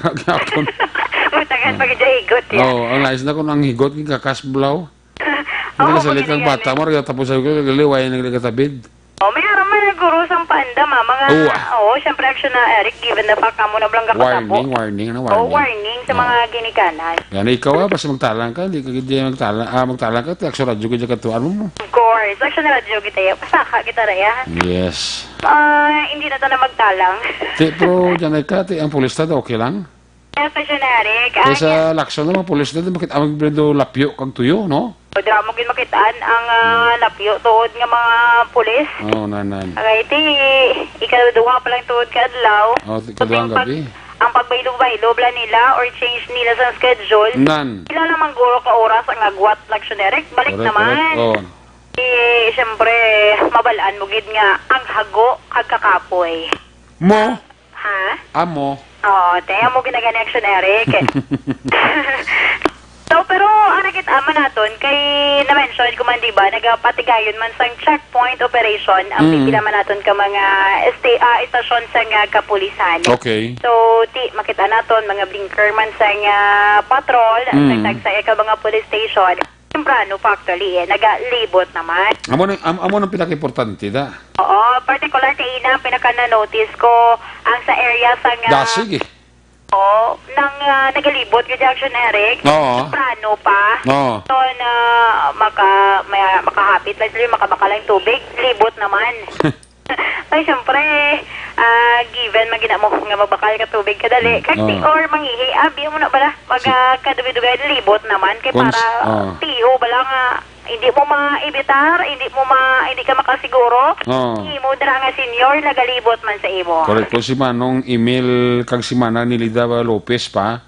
Matagal pa gid ang higot, ya. Oo, ang nice na kung ang higot, kakas bulaw. Oo, Hindi ka salit pag ang bata yan, mo, tapos sa ko, liway na nagkatapid. Oh, may aram man ang guro sang paandam, ah, mga, Oo, ah. oo, syempre, Action na, Eric, given the fact, amo na lang gakatabo. Warning, warning, ano, Oh, warning. warning sa Oo. mga ginikanan. Yan, ikaw, ah, basta magtalang ka, di ka gid magtalang, ah, magtalang ka, ti Action Radyo gid ka tuan mo. Of course, Action Radyo kita, ya. Pasaka kita ra, ya. Yes. Ah, hindi na to na magtalang. Ti, pero dyan ay ka, ti, ang pulis na, okay lang? Yes, Action Eric. Ah, Kaysa yes. Lakson na, mga pulis na, di makita ang do lapyo kag tuyo, no? Dira mo gid makitaan ang, ah, lapyo tuod nga mga pulis. Oo, nanan. Kay ti, ikaduha pa lang tuod ka adlaw. Oh, ti-, Kundi kaduhang ang pag-, gabi. Ang pagbaylo-baylo bala nila or change nila sa schedule. Nan. Sila lamang guro ka oras ang agwat, Action Eric. Balik Correct, naman. correct. Oh. Eh, siyempre, mabalaan mo gid nga ang hago kag kakapoy. Mo? Ha? Amo. Oo, te, amo ginagani, Action Eric. So, pero ang nakita man naton, kay na-mention ko man, di ba, nagapatigayon man sang checkpoint operation ang Mm. pipila man naton ka mga esta-, ah, estasyon sa nga kapulisan. Okay. So, ti, makita naton, mga blinker man sa nga patrol, Mm. sa tagsa ka mga police station. Temprano pa, actually, eh. Nagalibot naman. Amo nang, am-, amo nang pinakaimportante, da. Oo, particular kay ina, pinaka na-notice ko ang sa area sa nga Dasig, eh. Oo, nang, ah, nagalibot ka, Action Eric. Oo. Temprano pa. Oo. So, na maka-, may, makahapit lang sila, makabakal ang tubig, libot naman. Ay, siyempre, ah, given man gid mo nga magbakal ka tubig kadali, Mm, kag di, oo. or mangihi, abi mo na bala, mag, Si- ah, kadugay-dugay, libot naman, kay Kung para s-, oo. tiho bala nga, hindi mo ma-evitar, hindi mo ma-, hindi ka makasiguro, Oo. imo dira nga senior, nagalibot man sa imo. Correct. Kung si Manong Emil kag si Manang Nilida Lopez pa,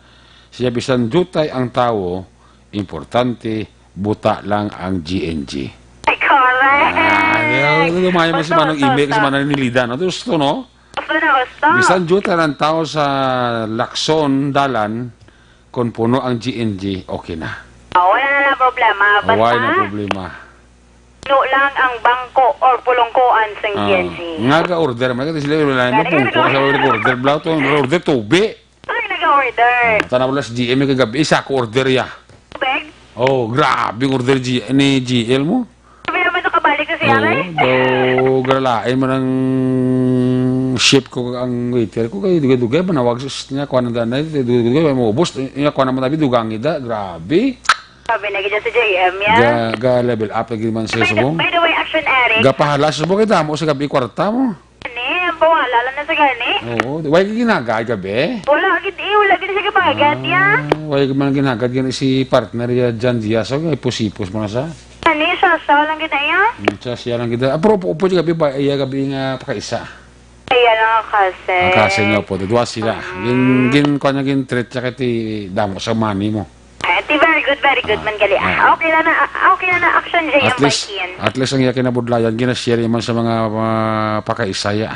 siya bisan diutay ang tawo, importante, buta lang ang G N G. Ay, correct! Ah, di ba? Lumayo man si Gusto, Manong gusto, Emil, si gusto. Manang Nilida, no? Gusto, no? Gusto na, gusto. Bisan diutay ang tawo sa Lakson, dalan, kung puno ang G N G, okay na. Oh, wala na lang problema. Basta, Wala na problema. puno lang ang bangko or pulungkuan sa Ah, G N G. nga ga-order, may kasi sila, wala na Gani, pungko, gani. sa order, blau to, order tubi. Ay, nag-order. Tanaw lang sa G M kagabi, isa ko order ya. Tubig? Oh, grabe ang order G-, ni G L mo. Sabi naman sa kabalik sa siya, Oo, eh. do, gralain man ang chef ko, ang waiter ko, kay dugay-dugay, manawag sa niya, kuha na danay, dugay-dugay, may maubos, niya, kuha naman tabi, dugangi da, grabe. Sabi na gid sa J M, ya. Ga, ga level up lagi man sa By the, subong. by the way, Action Eric. Gapahala sa subong, kay damo sa gabi, kwarta mo. Gani, ang pawala lang na sa gani. Oo, wala ka ginagad gabi? Wala gid, eh, wala gid siya gapagad, ya. Ah, wala ka man ginagad gani si partner ya, Jan Diaz, so, ipusipos mo na sa. Gani, siya, siya lang gid na, ya. Hmm, siya, siya lang gid. Ah, pero upo, upo siya gabi ba? Iya gabi nga pakaisa. Iya lang ako Kasi. Ang kasi niya po, dua sila. Gin, gin, kuwan niya, gin-treat siya kay ti damo sa money mo. Eh, ti very good, very good man gali. Ah, okay na na, ah, okay na na, Action J M. At least, Martin. At least ang iya kinabudlayan, gina-share man sa mga, mga pakaisaya.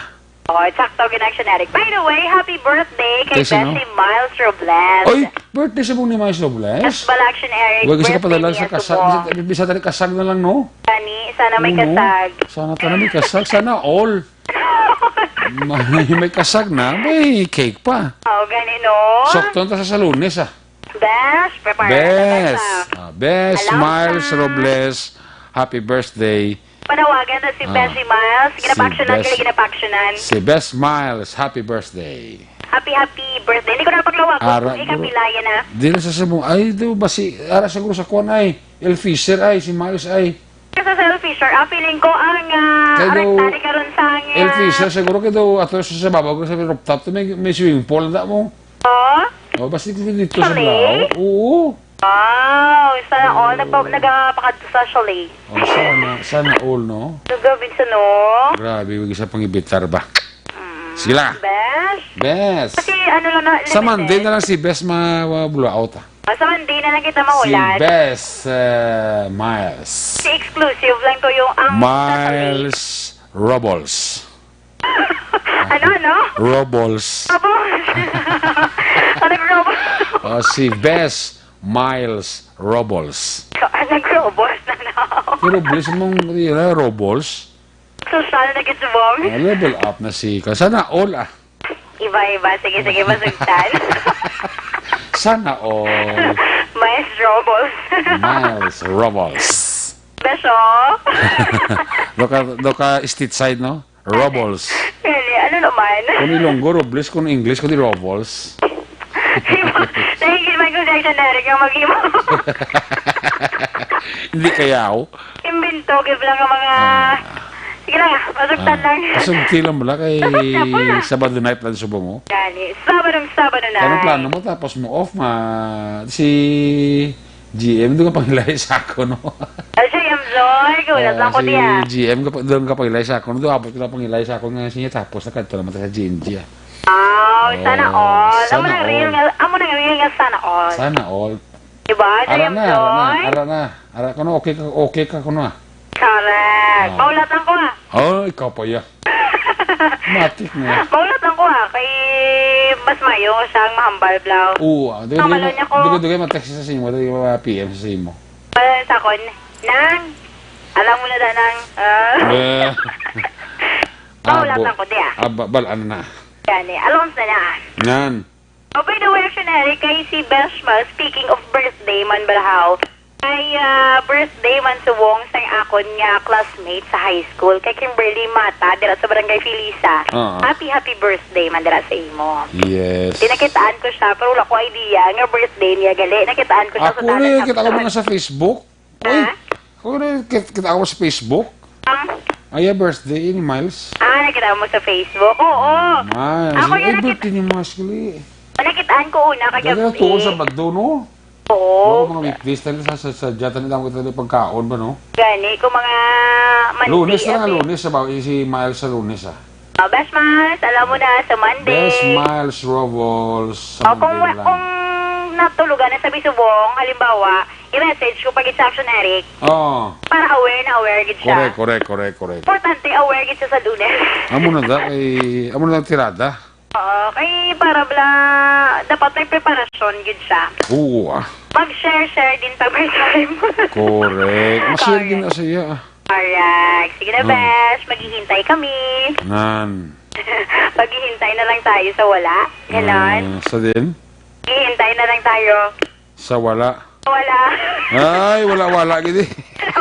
Oh, sakto, gin-, Action Eric. By the way, happy birthday kay Beshi Miles Robles. Oy, birthday sa ni Miles Robles? Yes, bala, Action Eric. Wag sa birthday kapadala niya sa kasag, subong. Bisa, bisa tani kasag na lang, no? Gani, sana may kasag. Sana tani may kasag, sana all. May, may kasag na, may cake pa. Oh, gani, no? Sakto ta sa, sa Lunes, ah. Bes, prepare na, Bes. Ah, Bes Miles Robles, happy birthday. Panawagan na si Beshi Miles. Ginapaksyonan, si Bes, kaya ginapaksyonan. Si Bes Miles, happy birthday. Happy, happy birthday. Hindi ko na paglawagon kung ikapila yan, ah. Dili sa subong, ay, do ba si, ara siguro sa kuwan ay, El Fisher ay, si Miles ay. Sa selfie, sir. Ah, feeling ko ang, ah, kay daw, arektari karon sa ang, El Fisher, siguro kay daw ato sa, sa babaw, sa rooftop, to may, may swimming pool, na mo. Oh? Oh, basta dito, dito sa Chalet? Lao. Oo. Wow, sana all nagpa-, nagapakadto sa chalet. Oh, sana, sana all, no? Nagabig sa, no? Grabe, wag sa pangibitar ba? Mm. Sila. Bes? Bes. Kasi ano lang na, sa Monday limited na lang si Bes ma-, ma-blow out, ah. Ah, sa Monday na lang kita mahulat. Si Bes, eh, Miles. Si exclusive lang to yung ang Miles Robles. Ano, ano? Robles. Robles. Ano, Robles? Ah, si Bes Miles Robles. Ano, Robles na, no? Pero Robles mong, yun na, Robles. Sosyal na gid subong. Ah, level up na si ka. Sana all, ah. Iba-iba. Sige, sige, masugtan. Sana all. Miles Robles. Miles Robles. Beso. Do ka, do ka street side, no? Robles. Really? Ano naman? Kung Ilonggo, Robles. Kung English, kung di Robles. Nahingil man ko sa dictionary nga mag-imo. Hindi kaya ako. Imbento, give lang ang mga, ah, sige lang, masugtan lang. Kasugti lang bala kay Sabado night lang subong, oh. Gani. Sabado, Sabado night. Anong plano mo? Tapos mo off, ma, si G M, doon ka pangilay sa ako, no? Ah, G M Joy, gulat lang ko diya. Si G M, doon ka pangilay sa ako, no? Doon, abot ko lang pangilay sa ako, nga siya, tapos nakadto naman ta sa G N G, ah. Oh, sana all. Amo na real nga, amo na real nga sana all. Sana all. Diba, J M Joy? Ara na, ara na, ara na. Ara ka, no? Okay ka, okay ka, kuno, ah. Correct. Oh. Mahulat lang ko, ah. Oh, ikaw pa, ya. Matik na. Mahulat lang ko, ah. Kay mas mayo siyang mahambal, blaw. Oo, ah. Dugay, dugay, dugay, ma-text sa imo, dugay, ma-P M sa imo. Wala sa akon. Nang, alam mo na da, nang, ah. Eh. Mahulat lang ko, di, ah. Aba, bal-an na. Yan, eh. Alonso na, ah. Yan. Oh, by the way, Action Eric, kay si Beshma, speaking of birthday man, balahaw, kay, ah, birthday man subong sang akon nga classmate sa high school, kay Kimberly Mata, dira sa Barangay Felisa. Ah. Happy, happy birthday man dira sa imo. Yes. Tinakitaan ko siya, pero wala ko idea nga birthday niya gali. Nakitaan ko siya sa dalan. Ako, nakita ko man sa Facebook. Uy, ah? Ako na, kit-, kita ako sa Facebook. Ah? Ay, birthday ni Miles. Ah, nakita mo sa Facebook? Oo. Miles. Ako yun, ay, nakita, birthday ni Miles, gali. Nakitaan ko una, kagabi. Gaya, tuon sa Sabado, no? Oo. Oo, mga weekdays, tayo sa, sa, sa dyan, tayo lang kita pagkaon ba, no? Gani, kung mga Monday, Lunes na nga, abi. Lunes, sa ba-, si Miles sa Lunes, ah. Oh, Best Miles, alam mo na, sa Monday. Best Miles Robles, sa Monday lang. Oh, kung wa-, kung natulugan na sa bisubong, halimbawa, i-message ko pag it's Action Eric. Oo. Para aware na aware gid siya. Correct, correct, correct, correct. Importante, aware gid siya sa Lunes. Amo na da, kay, amo na da ang tirada. Oo, kay para bala, dapat may preparasyon gid siya. Oo, ah. Mag-share-share din pag may time. Correct. Mas share din na siya, ah. Correct. Sige na, Besh. Maghihintay kami. Nan. Maghihintay na lang tayo sa wala. Ganon. Ah, sa din? Maghihintay na lang tayo. Sa wala? Wala. Ay, wala, wala, gid eh.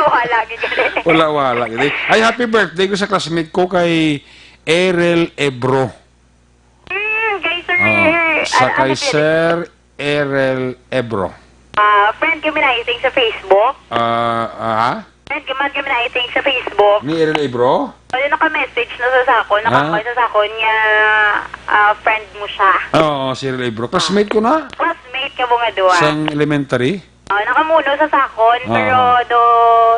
Wala, gid eh. Wala, wala, gid eh. Ay, happy birthday ko sa classmate ko kay Erel Ebro. Hmm, kay Sir, ah, sa ano, kay Sir Erel Ebro. Ah, friend kami na, I think, sa Facebook. Ah, ah? Friend kami, kami na, I think, sa Facebook. Ni Erel Ebro? Pwede naka-message na sa sakon, ah, naka-call sa sakon nga, ah, friend mo siya. Oo, si Erel Ebro. Ah. Classmate ko na. Classmate ka mo nga duha. Sang elementary? Ah, nakamuno sa sakon, ah, pero do,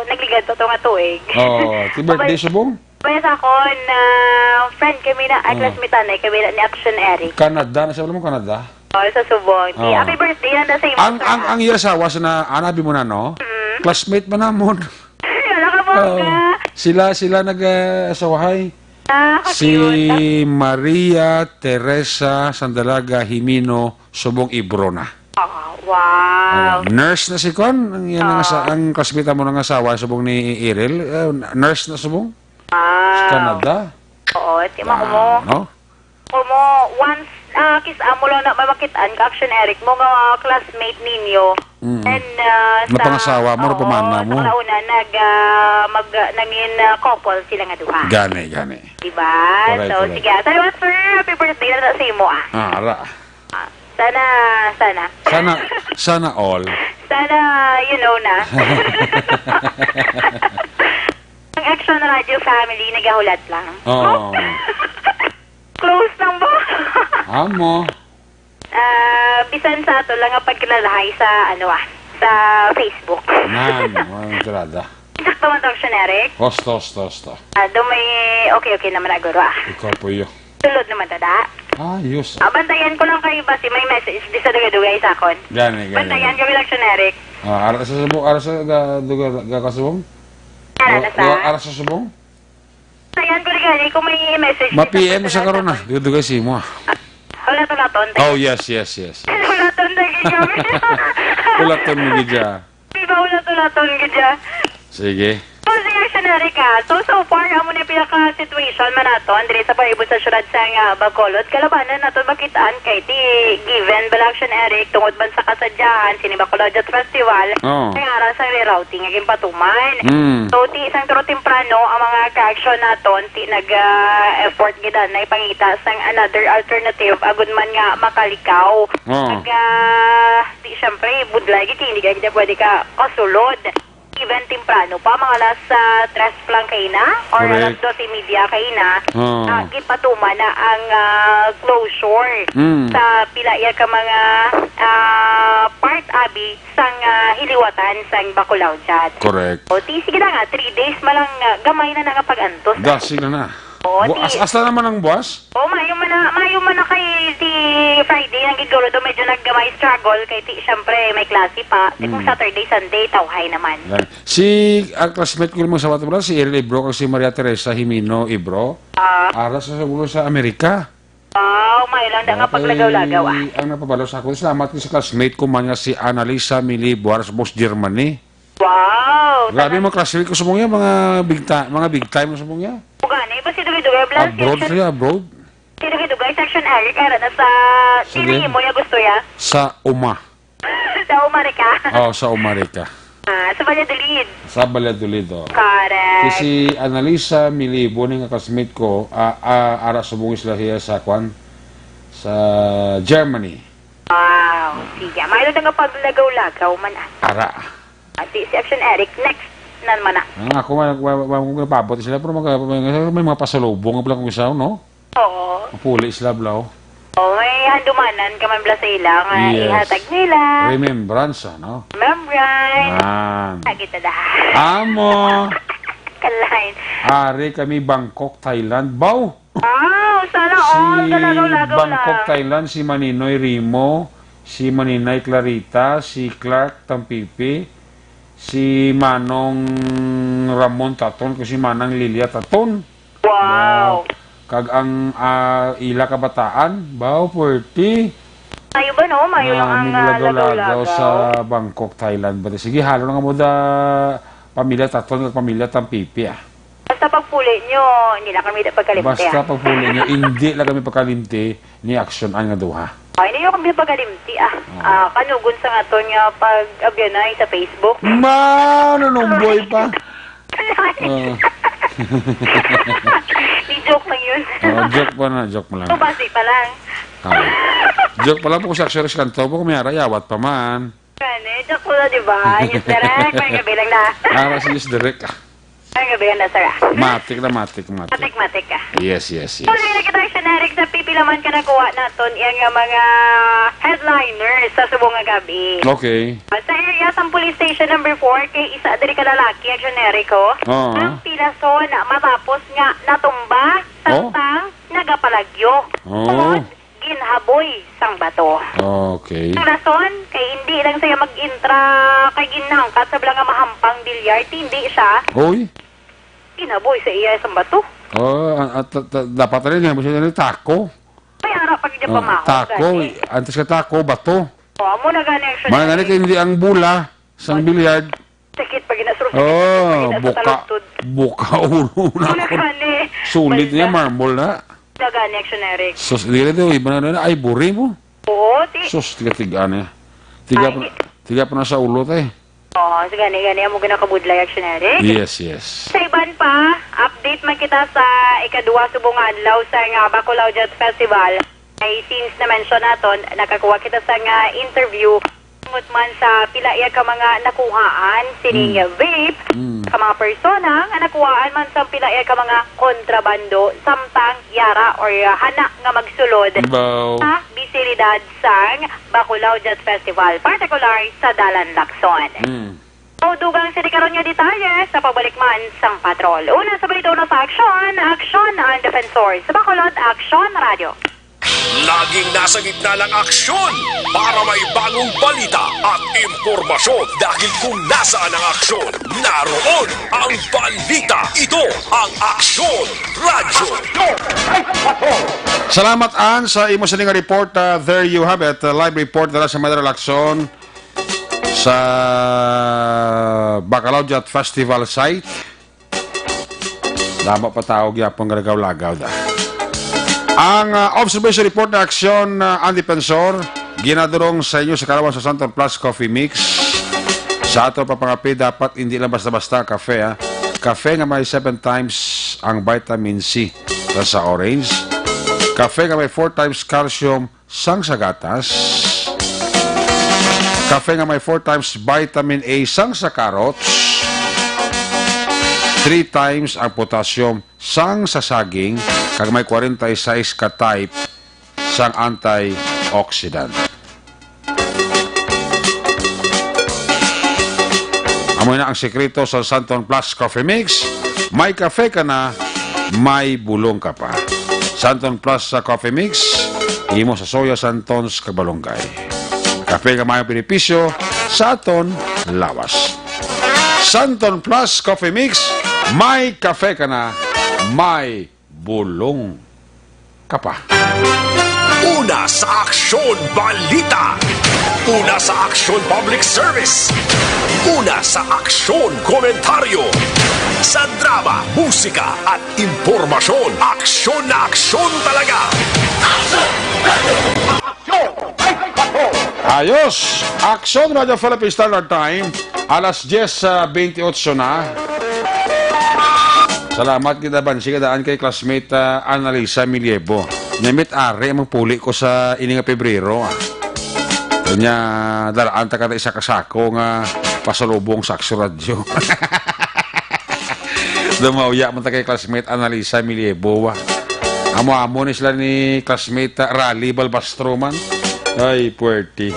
nagligad to, to nga tuig. Oo, ti birthday subong? Kaya sa akon, ah, friend kami na, ah, Oh. classmate anay kami na ni Action Eric. Canada, na sa mo, Canada? Oh, sa Subong. Di, Oh. happy birthday yan, nasa imo Ang, sa ang, ang iya asawa sa na, anabi mo na, no? Mm. Classmate man namon. Wala ka mo Oo. ka. Sila, sila nag, ah, asawahay. Ah, Si ka-cute. Maria Teresa Sandalaga Jimeno, Subong Ibrona. Ah, wow. Oh, nurse na si Kwan, ang, yan ang, Ah. asa-, ang classmate mo ng asawa, subong ni Eril. Eh, nurse na subong? Wow. Sa Canada. Oo, tima ko mo. Ah, no? Ko mo, once, ah, kis-, amo lang na mamakit-an ka, Action Eric, mo nga classmate ninyo. Mm. And, ah, sa, Napangasawa mo, oo, napamana sa mo. Kalauna, nag, ah, mag, nangin, ah, couple sila nga duha. Gani, gani. Diba? Correct, So, correct. sige. Tara, sir, happy birthday na sa imo, ah. Ah, ara. Ah, sana, sana. Sana, sana all. Sana, you know na. Ang Action Radio family, nagahulat lang. Oh. Close lang ba? Amo. Ah, bisan sa ato lang nga pagkilalahay sa, ano, ah, sa Facebook. Nan, walang tirada. Sakto man to, Action Eric? Hosto, hosto, hosto. Ah, do may okay, okay naman na, guro, ah. Ikaw po yun. Sulod naman ta, da. Ah, yus. Ah, bantayan ko lang kayo ba si may message di sa dugay-dugay sa akon? Gani, gani. Bantayan kami lang, Action Eric. Ah, ara sa subong, ara sa ga, duga, ga, kasubong? Ara na Wa- sa? wa- Ara sa subong? Bantayan ko lang gani kung may message di sa Ma-P M sa personal karon na. sa Dugay-dugay si mo, ah. Wala to naton. Oh, yes, yes, yes. Wala to na gid kami. Wala to na gid siya. Di ba, wala to naton gid siya? Sige. So, sige, Action Eric, ah. So, so far, amo na pinaka-situation man naton diri sa palibot sa syudad sang, ah, Bacolod. Kalabanan naton makit-an kay ti given bala, Action Eric, tungod man sa kasadyahan sini Bacolod Youth Festival. Oh. Kay ara sa rerouting nga ginpatuman. Mm. So, ti isang turo temprano ang mga ka-action naton, ti nag, ah, effort gid na ipangita sang another alternative agud man nga makalikaw. Oh. Nag, ah, di, syempre, budlay gid, hindi ka, hindi pwede ka kasulod. Even temprano pa, mga alas, ah, tres pa lang kaina, or alas Correct. dos y media kaina, Ah. ah, gipatuman na ang, ah, closure Mm. sa pila iya ka mga, ah, part, abi, sang, ah, hiliwatan sang Bacolao dyan. Correct. O, ti, sige na nga, three days man lang, ah, gamay na na nga pag-antos. Dasig na na. Oo, Bu-, ti- as-, asta naman ang buwas? Oo, maayo man na, maayo man na kay ti Friday, ang giguro do medyo naggamay struggle kay ti, syempre, may klase pa. Ti kung Mm. Saturday, Sunday, tawhay naman. Yan. Si, ang classmate ko yung mga sabat mo, si Eril Ibro, kag si Maria Teresa Jimeno Ibro. Ah. Ara sa, siguro sa Amerika. Wow, maayo lang da nga Okay, paglagaw-lagaw, ah. Ang napabalo sa ako, salamat ko sa classmate ko man nga si Annalisa Mili Buaras, Boss Germany. Wow, Grabe, talaga. Mga classmate ko sa mga, mga big ti-, mga big time sa mga. Ugani, ba si Dugay-Dugay, Blas? Abroad Section siya, abroad. Si Dugay-Dugay, Section Eric, ara na sa Sige. Tini mo ya gusto ya? Sa Uma. Sa Uma, Rica? Oh, sa Uma, Rica. Ah, sa Valladolid. Sa Valladolid, oh. Correct. Si, si Annalisa Milibo, ni nga classmate ko, ah, ah, ara subong sila siya sa kwan, sa Germany. Wow, sige. Maayo lang nga paglagaw-lagaw man, ah. Ara. Ah, si, si Action Eric, next na naman, ah. Ang ako, wa-, wa-, wa-, wa-, napabot sila, pero mag-, may, may mga pasalubong nga pala kung isa, no? Oo. Mapuli sila, blaw. Oh, may handumanan ka man pala sa ila nga Yes. ihatag nila. Remembrance, ano? Remembrance. Yan. Lagi ta da. Amo. Kalain. Ari kami Bangkok, Thailand. Baw! Wow, sana Si all, kalagaw-lagaw Bangkok, lang. Thailand, si Maninoy Rimo, si Maninay Clarita, si Clark Tampipi, si Manong Ramon Taton, kag si Manang Lilia Taton. Wow. Kag ang, ah, ila kabataan, baw, forty. Mayo ba, no? Mayo lang Ah, ang, ah, naglagaw-lagaw lagaw-lagaw. Sa Bangkok, Thailand. But sige, halo na nga mo da pamilya Taton kag pamilya Tampipi, ah. Basta pagpuli nyo, hindi lang kami pagkalimti, Basta ah. Pagpuli nyo, hindi lang kami pagkalimti ni Action Ann nga duha. Ay, hindi nyo kami pagkalimti, ah. Oh. Ah, kanugon sa nga to nga pag-abyanay sa Facebook. Ma, nanumboy pa. Oh. Di joke lang yun. Oh, joke pa na, joke pa lang. Tumasi pa lang. Ah. Joke pa lang po sa Action Ann, kanto po, kung may ara, yawat pa man. Gani, joke ko na, di ba? Yes, direct. May gabi lang na. Ara si Yes, direct. Ang gabi na, sir, ah. Matik na, matik, matik. Matik-matik ka. Yes, yes, yes. Tuloy na kita, Action Eric, sa pipila man ka nakuha naton iya nga mga headliners sa subong nga gabi. Okay. Sa area sang police station number four, kay isa diri ka lalaki, Action Eric, oh. Oo. Ang pinason matapos nga natumba, Oh. samtang nagapalagyo. Oh. Tungod ginhaboy sang bato. Okay. Ang rason kay hindi lang siya mag-intra kay ginhangkat sa bala nga mahampang bilyar, hindi siya Oy. ginhaboy sa iya sang bato. Oh, a-, a-, ta-, ta-, dapat rin nga siya ni tako. May ara pa gid Oh, pamahog, tako, gani. Antes ka tako, bato. Oh, amo na gani ang Mga gani kay hindi ang bula sang bilyar. Sakit pa gina, sir. Sakit pa Oh, gina sa buka, taludtod. Buka ulo na Wala ako. Gani. Sulit niya, Banda. Marble na. Wala gani, Action Eric. Sus, dili daw, iba na na, ay, buri mo. Oo, ti. Sus, tiga-tiga niya. Tiga Ay, pa, di- tiga pa na sa ulo, te. Oo, so gani, gani, amo ginakabudlay, Action Eric. Yes, yes. Sa iban pa, update man kita sa ikadua subong nga adlaw sa nga Bacolaojatt Festival. Ay, since na-mention naton, nakakuha kita sa nga interview tungod man sa pila iya ka mga nakuhaan sining Mm. vape Mm. sa mga persona nga nakuhaan man sa pila iya ka mga kontrabando samtang yara or hana nga magsulod Baw. sa bisilidad sang Bacolaojatt Festival, partikular sa Dalan Lacson. Mm. O, dugang sini karon nga detalye sa pagbalik man sang patrol. Una sa balita, una sa aksyon, aksyon ang Defensor. Sa Bacolod, Aksyon Radio. Laging nasa gitna ng aksyon para may bagong balita at impormasyon. Dahil kung nasaan ang aksyon, naroon ang balita. Ito ang Aksyon Radio. Salamat, Ann, sa imo sini nga report. Ah, there you have it. Ah, live report dala sa Manila Lacson sa Bacolaojatt Festival site. Damo pa tao gyapon nga lagaw-lagaw da. Ang, ah, observation report na aksyon, ah, ang Defensor, ginadurong sa inyo sa kalawan sa Santon Plus Coffee Mix. Sa ato papangapi, dapat hindi lang basta-basta kafe, ah. Kafe nga may seven times ang vitamin C sa, sa orange. Kafe nga may four times calcium sang sa gatas. Kafe nga may four times vitamin A sang sa carrots. Three times ang potassium sang sa saging, kag may forty-six ka type sang antioxidant. Amo na ang sekreto sa Santon Plus Coffee Mix. May kafe ka na, may bulong ka pa. Santon Plus sa Coffee Mix, imo sa soya, Santons, kag malunggay. Kape nga may benepisyo sa aton lawas. Santon Plus Coffee Mix, may kafe ka na, may bulong ka pa. Una sa aksyon, balita. Una sa aksyon, public service. Una sa aksyon, komentaryo. Sa drama, musika, at impormasyon, aksyon na aksyon talaga. Ayos! Aksyon Radio Philippine Standard Time, alas diyes, ah, bentiocho na. Salamat kita, Bansi, kadaan kay classmate, ah, Annalisa Miliebo. Nyamit are, magpuli ko sa ini nga Pebrero, ah. Kanya, dalaan ta ka isa ka sako nga pasalubong sa Aksyon Radio. Dumauya man ta kay classmate Annalisa Miliebo, ah. Amo-amo ni sila ni classmate, ah, Rally Balbastro man. Ay, puwerte.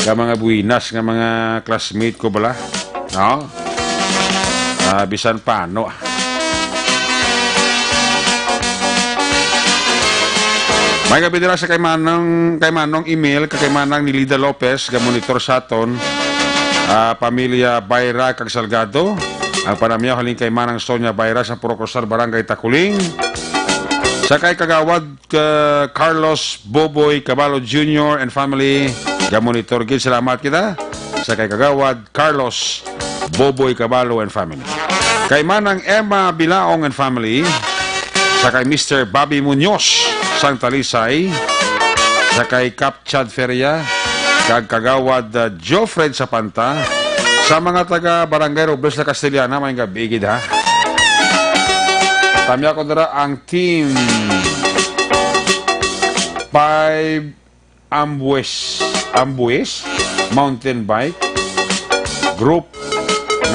Ka mga buwinas nga mga classmate ko bala. No? Ah, bisan paano. May gabi dira sa kay Manang, kay Manong Emil, kag kay Manang Nilida Lopez, gamonitor sa aton, ah, pamilya Bayra kag Salgado. Ang panamyaw halin kay Manang Sonia Bayra sa Purok Rosal, Barangay Taculing. Sa kay Kagawad ka Carlos Boboy Caballo Junior and family, gamonitor gid. Salamat kita sa kay Kagawad Carlos Boboy Caballo and family. Kay Manang Emma Bilaong and family, sa kay Mister Bobby Muñoz sang Talisay, sa kay Kap Chad Feria, kag Kagawad, uh, Geoffred Sapanta, sa mga taga Barangay Robles, La Castellana, may gabi gid, ha. Tamya ko dira ang Team Five Ambues, Ambues Mountain Bike Group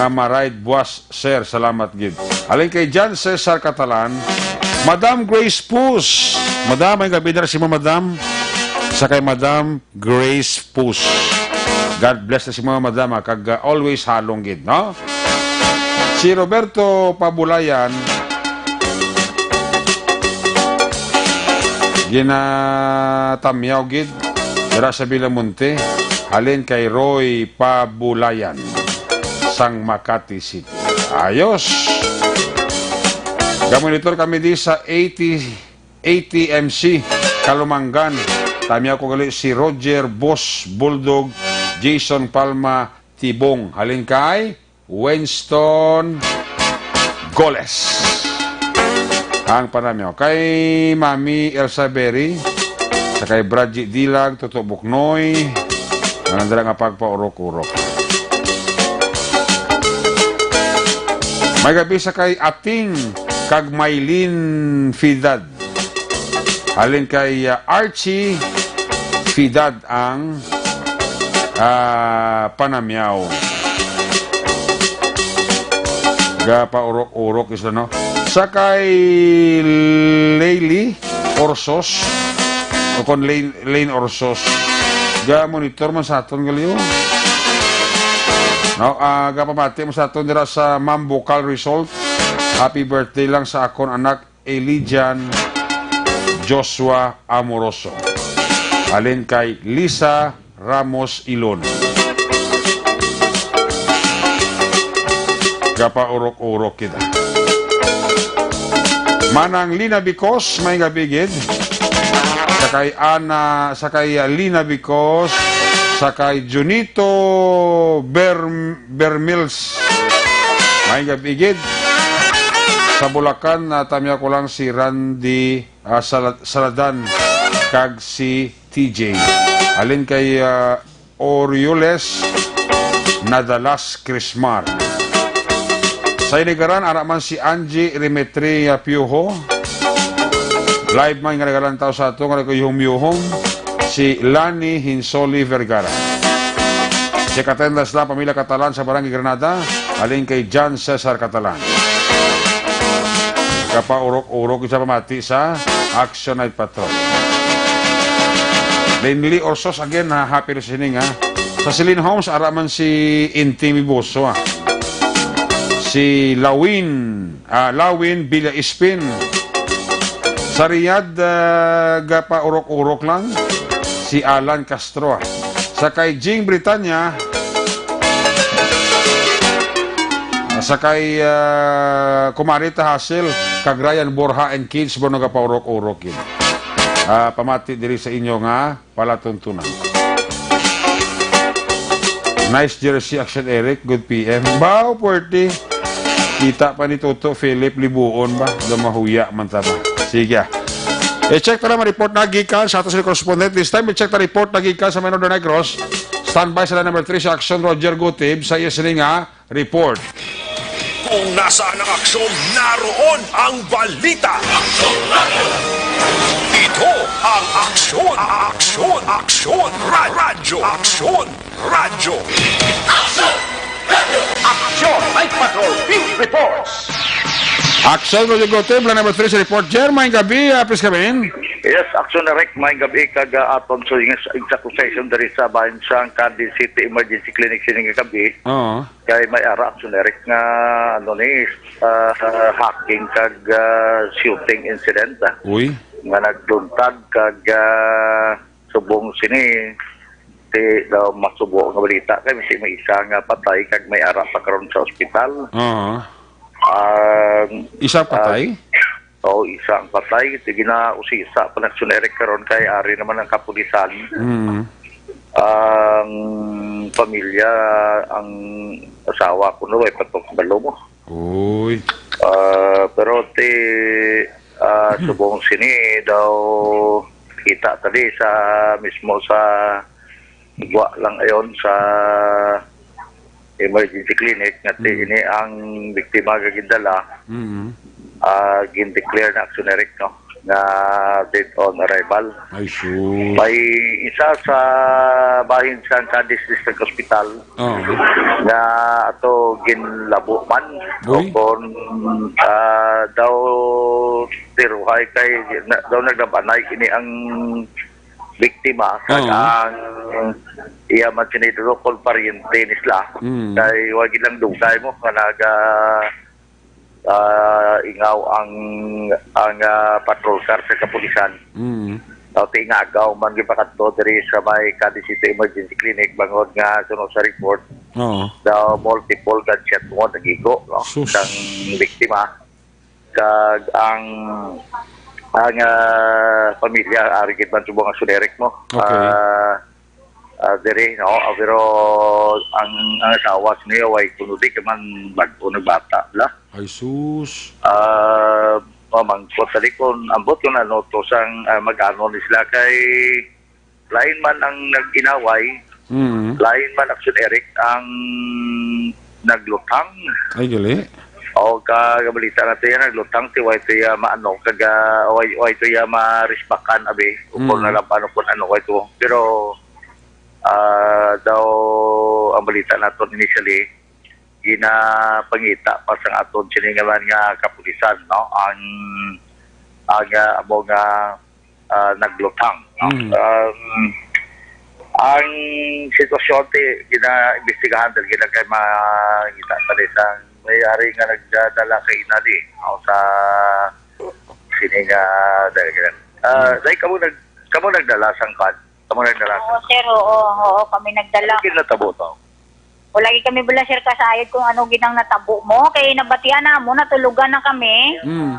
Nga ma-ride buwas, sir. Salamat gid. Halin kay John Cesar Catalan, Madam Grace Pus. Madam, ay gabi na si mo, Madam. Sa kay Madam Grace Pus. God bless na si mo, Madam, ha, kag, uh, always halong gid, no? Si Roberto Pabulayan, ginatamyaw gid dira sa Villamonte, halin kay Roy Pabulayan sang Makati City. Ayos. Gamonitor kami di sa eighty, eighty M C, Kalumangan. Tamyaw ko gali si Roger Boss Bulldog, Jason Palma Tibong. Halin kay Winston Goles. Ang panamyo kay Mami Elsa Berry, sa kay Bradji Dilag, Toto Buknoy, ang nandala nga pagpaurok-urok. May gabi sa kay Ating kag Maylin Fidad. Halin kay, uh, Archie Fidad ang, uh, panamyaw. Gapaurok-urok isa, no? Sa kay Layli Orsos, o kon Lane, Lane Orsos, ga-monitor man sa aton gali, oh. No, uh, gapamati mo sa aton dira sa Ma'am Bukal Result. Happy birthday lang sa akon anak Elijan Joshua Amoroso. Halin kay Lisa Ramos Ilon. Gapaurok-urok kita. Manang Lina Bicos, may gabi gid. Sa kay Ana, sa kay Lina Bicos, sa kay Junito Ber-, Bermils. May gabi gid. Sa Bulacan, natamya ko lang si Randy, ah, Sala-, Saladan kag si T J. Halin kay, ah, Orioles Nadalas Crismar. Sa Inigaran, ara man si Angie Remetria Piojo. Live man nga nagalantaw sa ato nga nagkuyuhom-yuhom, si Lani Hinsoli Vergara. Check attendance lang, pamilya Catalan sa Barangay Granada, halin kay John Cesar Catalan. Kapaurok-urok sa pamati sa Action Night Patrol. Linley Orsos again, ha, happy listening, ha. Sa Celine Homes, ara man si Inti Miboso, ha. Si Lawin, ah, Lawin Villa Ispin. Sa Riyadh, ah, gapaurok-urok lang si Alan Castro, ha. Sa kay Jing Britanya, sa kay, ah, Kumari Tahasil, kag Ryan Borja and kids, mo nagapaurok-urok yun. Ah, pamati diri sa inyo nga palatuntunan. Nice jersey, Action Eric. Good P M. Baw, puwerte. Kita pa ni Toto Philip Libuon ba? Daw mahuya man ta ba? Sige, ah. I-check ta na, ma-report na gikan sa ato sa correspondent. This time, i-check ta report na gikan sa Menor de Negros. Standby sa line number three sa Action, Roger Gutib, sa iya sini nga report. Kung nasaan ang aksyon, naroon ang balita. Ito ang Aksyon, Aksyon, Aksyon Ra-, Radyo, Aksyon Radyo. Action Night Patrol Field Reports. Action Radyo Gotem, line number three sa report. Jer, may gabi, ah, please come in. Yes, Action Eric, may gabi kag, ah, aton sa exact session diri sa bahin sang Cadiz City Emergency Clinic sining gabi. Oo. Kay may ara, Action Eric, nga, ano ni, ah, hacking kag, ah, shooting incident, ah, Uy. nga nagduntag kag, ah, subong sini, ti daw masubo nga balita kay may, may isa nga patay kag may ara pa karon sa ospital. Oo. Ang, Isa ah, patay? Oo, isa ang patay. Ti ginausisa pa na, Action Eric, karon kay ari naman ang kapulisan. Mm. Ang pamilya, ang asawa ko no, ay patok balo mo. Uy. Ah, pero ti, ah, subong sini daw kita tadi sa mismo sa gwa lang ayon sa emergency clinic nga ti Mm. ini ang biktima nga gindala, Mm. ah, gin-declare na, Action Eric, no? nga dead on arrival. Ay, sus. May isa sa bahin sang Cadiz District Hospital Oo. nga ato ginlabo man. Uy. Kon, ah, daw tiruhay kay na, daw naglabanay ini ang biktima kag Oo. ang iya man sini dulo kon paryente ni sila. Mm. Kay wa gid lang dugay mo nga naga ah, ingaw ang, ang, ah, patrol car sa kapulisan. Mm. Daw ti ingagaw man gipakadto diri sa may Cadiz City Emergency Clinic bangod nga suno sa report, Oo. daw multiple gunshot wound nagigo, no? Sus. Sang biktima. Kag ang, ang, ah, pamilya, ari gid man subong ang sunerek mo. Okay. Ah, ah, diri, no? Ah, pero ang, ang asawa sa niya, way kuno di ka man bag-o nagbata, la? Ay, sus. Ah, mamangkot sa likon, ambot kung ano to sang, ah, mag-ano ni sila kay lain man ang nag-inaway, Mm. lain man Action Eric ang naglutang. Ay, gali. O, ka, kabalita na to yan, naglutang, ti, way to ya maano, kaga, way, way to ya marisbakan, abi, o kung Mm. nalaban, o kung ano, way to. Pero, ah, daw, ang balita naton initially, ginapangita pa sang aton sini nga man nga kapulisan, no? Ang, ang, ah, amo nga, ah, naglutang, no? Mm. Um, ang sitwasyon ti ginaimbestigahan dahil gina kay makita pa rin ang may-ari nga nagdala kay inali, no? Sa sini nga dahil gina. Ah, Mm. dahil kamo nag-, kamo nagdala sang kan? Kamo nagdala Oo, sang sir, oo, oo, kami nagdala. Ano ginatabo to? Wala gid kami bala, sir, kasayod kung ano gid ang natabo mo. Kay nabatian na mo, natulugan na kami. Mm.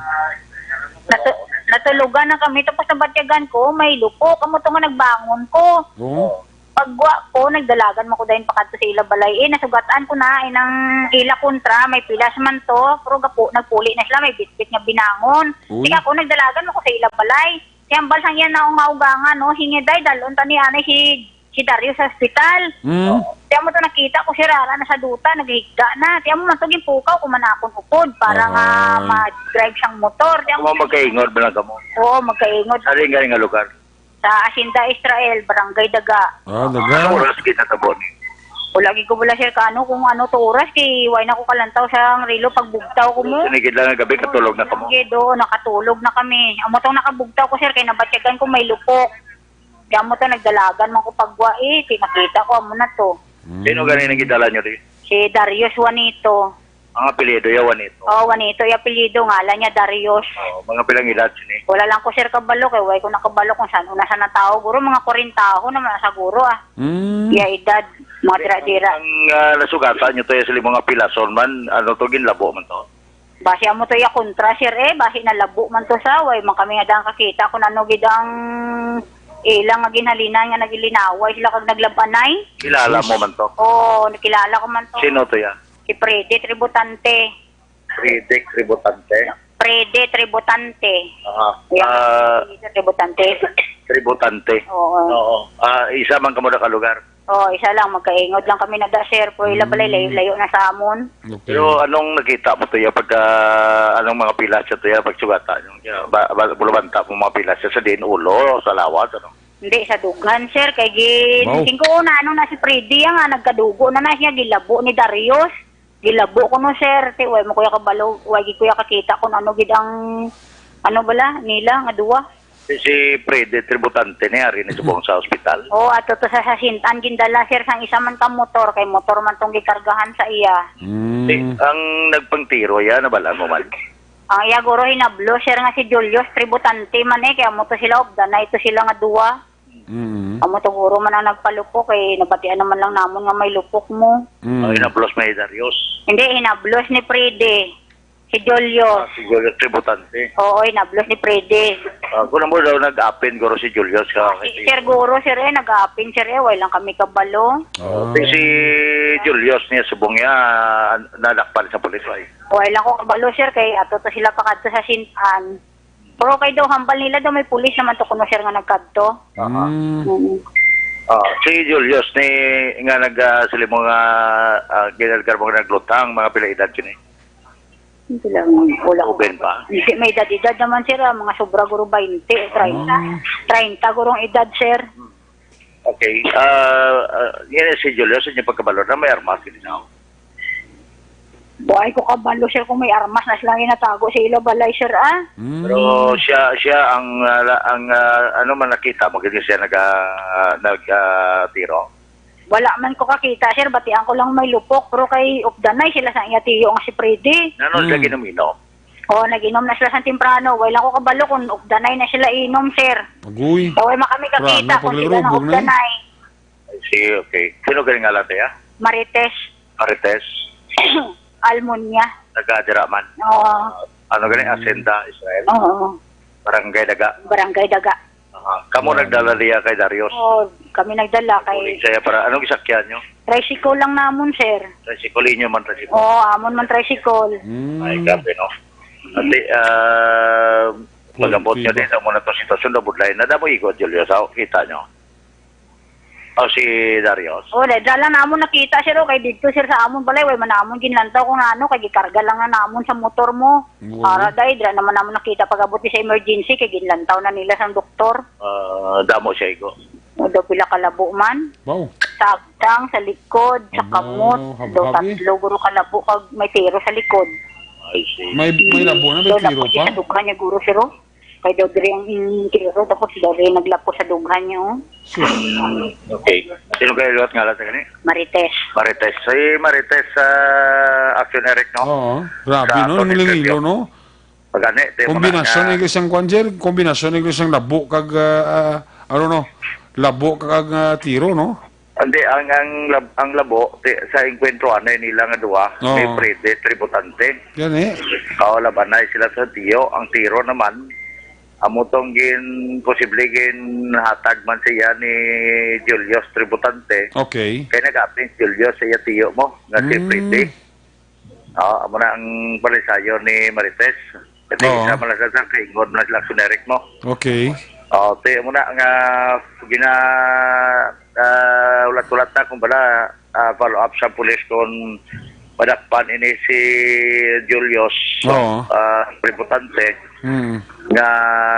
Natu-, natulugan na kami, tapos nabatyagan ko, may lupok. Amo to nga nagbangon ko. Oo. Pagwa ko, nagdalagan man ko dayon pakadto sa ila balay. Eh, nasugatan ko na, eh, nang ila kontra, may pilas man to. Pero gapu-, nagpuli na sila, may bitbit nga binangon. Uy. Sige ako, nagdalagan man ko sa ila balay. Kaya ang balsang yan na umaugangan, no? Hingi day, dalon ta ni anay si, si Dario sa ospital. Mm. Tiyan mo to nakita ko si Rara na sa duta, naghigda na. Tiyan mo man to ginpukaw ko man akon upod para nga Ah. ma-drive siyang motor. Tiyan mo Kamo magkaingod ba lang kamo? Oo, magkaingod. Sa rin nga lugar? Sa Hacienda Israel, Barangay Daga. Ah, Daga. Anong oras ginatabo ni? Wala gid ko bala, sir, kaano kung ano to oras, kay way na ko kalantaw sa relo pagbugtaw ko mo. Sinigid lang ang gabi, katulog na kamo? Sige, do, nakatulog na kami. Amo tong nakabugtaw ko, sir, kay nabatyagan ko may lupok. Di amo to, nagdalagan man ko pagwa, eh. Di nakita ko, amo na to. Mm. Sino gani nang gidala nyo di? Si Darius Juanito. Ang apelyido ya Juanito? Oh, Juanito, yung apelyido, ngalan niya Darius. Oh, mga pilang edad sini? Wala lang ko, sir, kabalo, kay way ko nakabalo kung saan una sa natao. Guro, mga kwarenta ho naman, siguro, ah. Mm. Iya edad, mga Ang, dira-dira. ang, ah, nasugatan nyo to, yung sila mga pilason man, ano to, ginlabo man to? Basi amo to iya kontra, sir, eh. Basi nalabo man to sa, way man kami nga dang kakita kung ano gid ang ilang nga ginhalinan nga nagilinaway sila kag naglabanay. Kilala mo man to? Oo, nakilala ko man to. Sino to ya? Si Freddy Tributante. Freddy Tributante? Freddy Tributante. Aha. Iya, Ah, Freddy Tributante. Tributante? Oo. Oo. Ah, isa man kamo na ka lugar? Oo, isa lang, magkaingod lang kami na da, sir. Pero ila balay, Mm. layo-layo na sa amon. Okay. Pero anong nakita mo to ya pagka, anong mga pilas to ya pagsugata nyo? Ya, ba, ba, bulabanta mo mga pilas sa diin ulo, sa lawas, ano? Hindi, sa dughan, sir. Kay gin-, Wow. singko na, ano na si Freddy, ya nga, nagkadugo na na siya, gilabo ni Darius. Gilabo ko no, sir. Ti, way mo kuya kabalo, way gid kuya kakita kung ano gid ang, ano bala, nila nga duwa. Si, si Freddy Tributante ni ari ni subong sa ospital. Oo, ato to sa, sa Sintan gindala, sir, sang isa man ka motor, kay motor man tong gikargahan sa iya. Mm. Ti, ang nagpangtiro ya, nabal-an mo man? Ang iya guro hinablo, sir, nga si Julius Tributante man eh, kaya mo to sila, obda na ito sila nga duwa. Mm. Amo to guro man ang nagpalupok, eh, nabatian naman lang namon nga may lupok mo. Mm. Oh, hinablos may Darius. Hindi, hinablos ni Freddy. Si Julio. Ah, si Julio Tributante. Oo, hinablos ni Freddy. Ah, kung mo daw nag-apin, guro si Julio sa Ah, si Sir Guro, sir, eh, nag-apin, sir, eh, way lang kami kabalo. Ah. Si, si Julius niya, subong niya, ah, nadakpan sa pulis, ay. Way lang ko kabalo, sir, kay ato to sila pakadto sa Sintan. Pero kay daw, hambal nila daw, may pulis naman to kuno, sir, nga nagkadto. Aha. Mm. Mm. Ah, si Julius ni, nga nag, ah, sila mo nga, ah, ginalgar mo nga naglutang, mga pila edad yun eh? Hindi lang, wala ko. Open pa? Hindi, may edad-edad naman, sir, ah, mga sobra guro twenty, treinta. Ah. Treinta gurong edad, sir. Okay. Ah, ah, yan si Julio, sa inyong pagkabalo na may armas, hindi na. Buhay ko kabalo, sir, kung may armas na silang ginatago sa ila balay, sir, ah. Mm. Pero siya, siya ang, ah, la-, ang, ah, ano man nakita mo, kasi siya nag, ah, nag, ah, tiro? Wala man ko kakita, sir. Batian ko lang may lupok, pero kay updanay sila sa iya tiyo nga si Freddy. Nano sila Hmm. ginom-inom? Oh, nag-inom na sila sa temprano. Wala ko kabalo kung updanay na sila inom, sir. Agoy. So, wala man kami kakita Prano, kung sila paglirubog na na eh. updanay. I see, okay. Sino galing nga latte, ah? Marites. Marites. Almunia. Taga dira man. Oo. Ano galing? Hmm. Hacienda, Israel? Oo. Barangay Daga. Barangay Daga. Aha. Kamo Wow. nagdala niya kay Darius? Oo, kami nagdala kay Kunin siya para, anong gisakyan nyo? Tricycle lang namon, sir. Tricycle, inyo man tricycle? Oo, amon man tricycle. Mm. Ay, grabe, no? Ati, ah, Pwede pag-abot nyo ba? din, amo na to sitwasyon, nabudlay. Nadamo igo, Julio, sa kita nyo? O si Darius? Oh, dahil lang namon nakita, sir, oh, kay dito, sir, sa amon balay, way man namon ginlantaw kung ano, kay gikarga lang na namon sa motor mo. Oo. Para dahil, dira naman namon nakita pag-abot sa emergency, kay ginlantaw na nila sang doktor. Ah, damo siya, igo. O, daw pila ka labo man. Wow. Sa agtang, sa likod, sa Aba, kamot. Daw habhab, eh. tatlo, guro ka labo, kag may tiro sa likod. I see. May, may labo na, may Daw tiro lapos siya pa? sa dughan niya, guro, sir, oh. Kay daw diri ang, mm, tiro, tapos daw diri naglapos sa dughan niya, oh. Sus. Okay. Sino kayo liwat nga lahat gani? Marites. Marites. Si Marites, ah, Action Eric, no? Oo. Grabe, Sa no? Attorney Ang lingilo, Sergio. no? Pagani, te, mga Kombinasyon nga ni isang kwan, Jer. Kombinasyon ni isang labo kag, ah, ah, ano, no? Labo kag, ah, tiro, no? Hindi, ang, ang lab-, ang labo, ti-, sa engkwentro anay nila nga duwa, Oo. may Freddy tributante. Yan eh. Oo, labanay sila sa tiyo. Ang tiro naman, amo tong gin-, posible ginhatag man siya ni Julius Tributante. Okay. Kay nag-apin si Julius sa iya tiyo mo, nga si Mm. Freddy. Oo, amo na ang palisayo ni Marites. Kasi Oo. isa man lang sa kaingon na sila generic mo. Okay. Oo, ti-, amo na nga gina-, ah, ulat-ulat na kung bala, ah, follow up sa pulis kung madakpan ini si Julius, Oo. ah, Tributante, Mm. nga,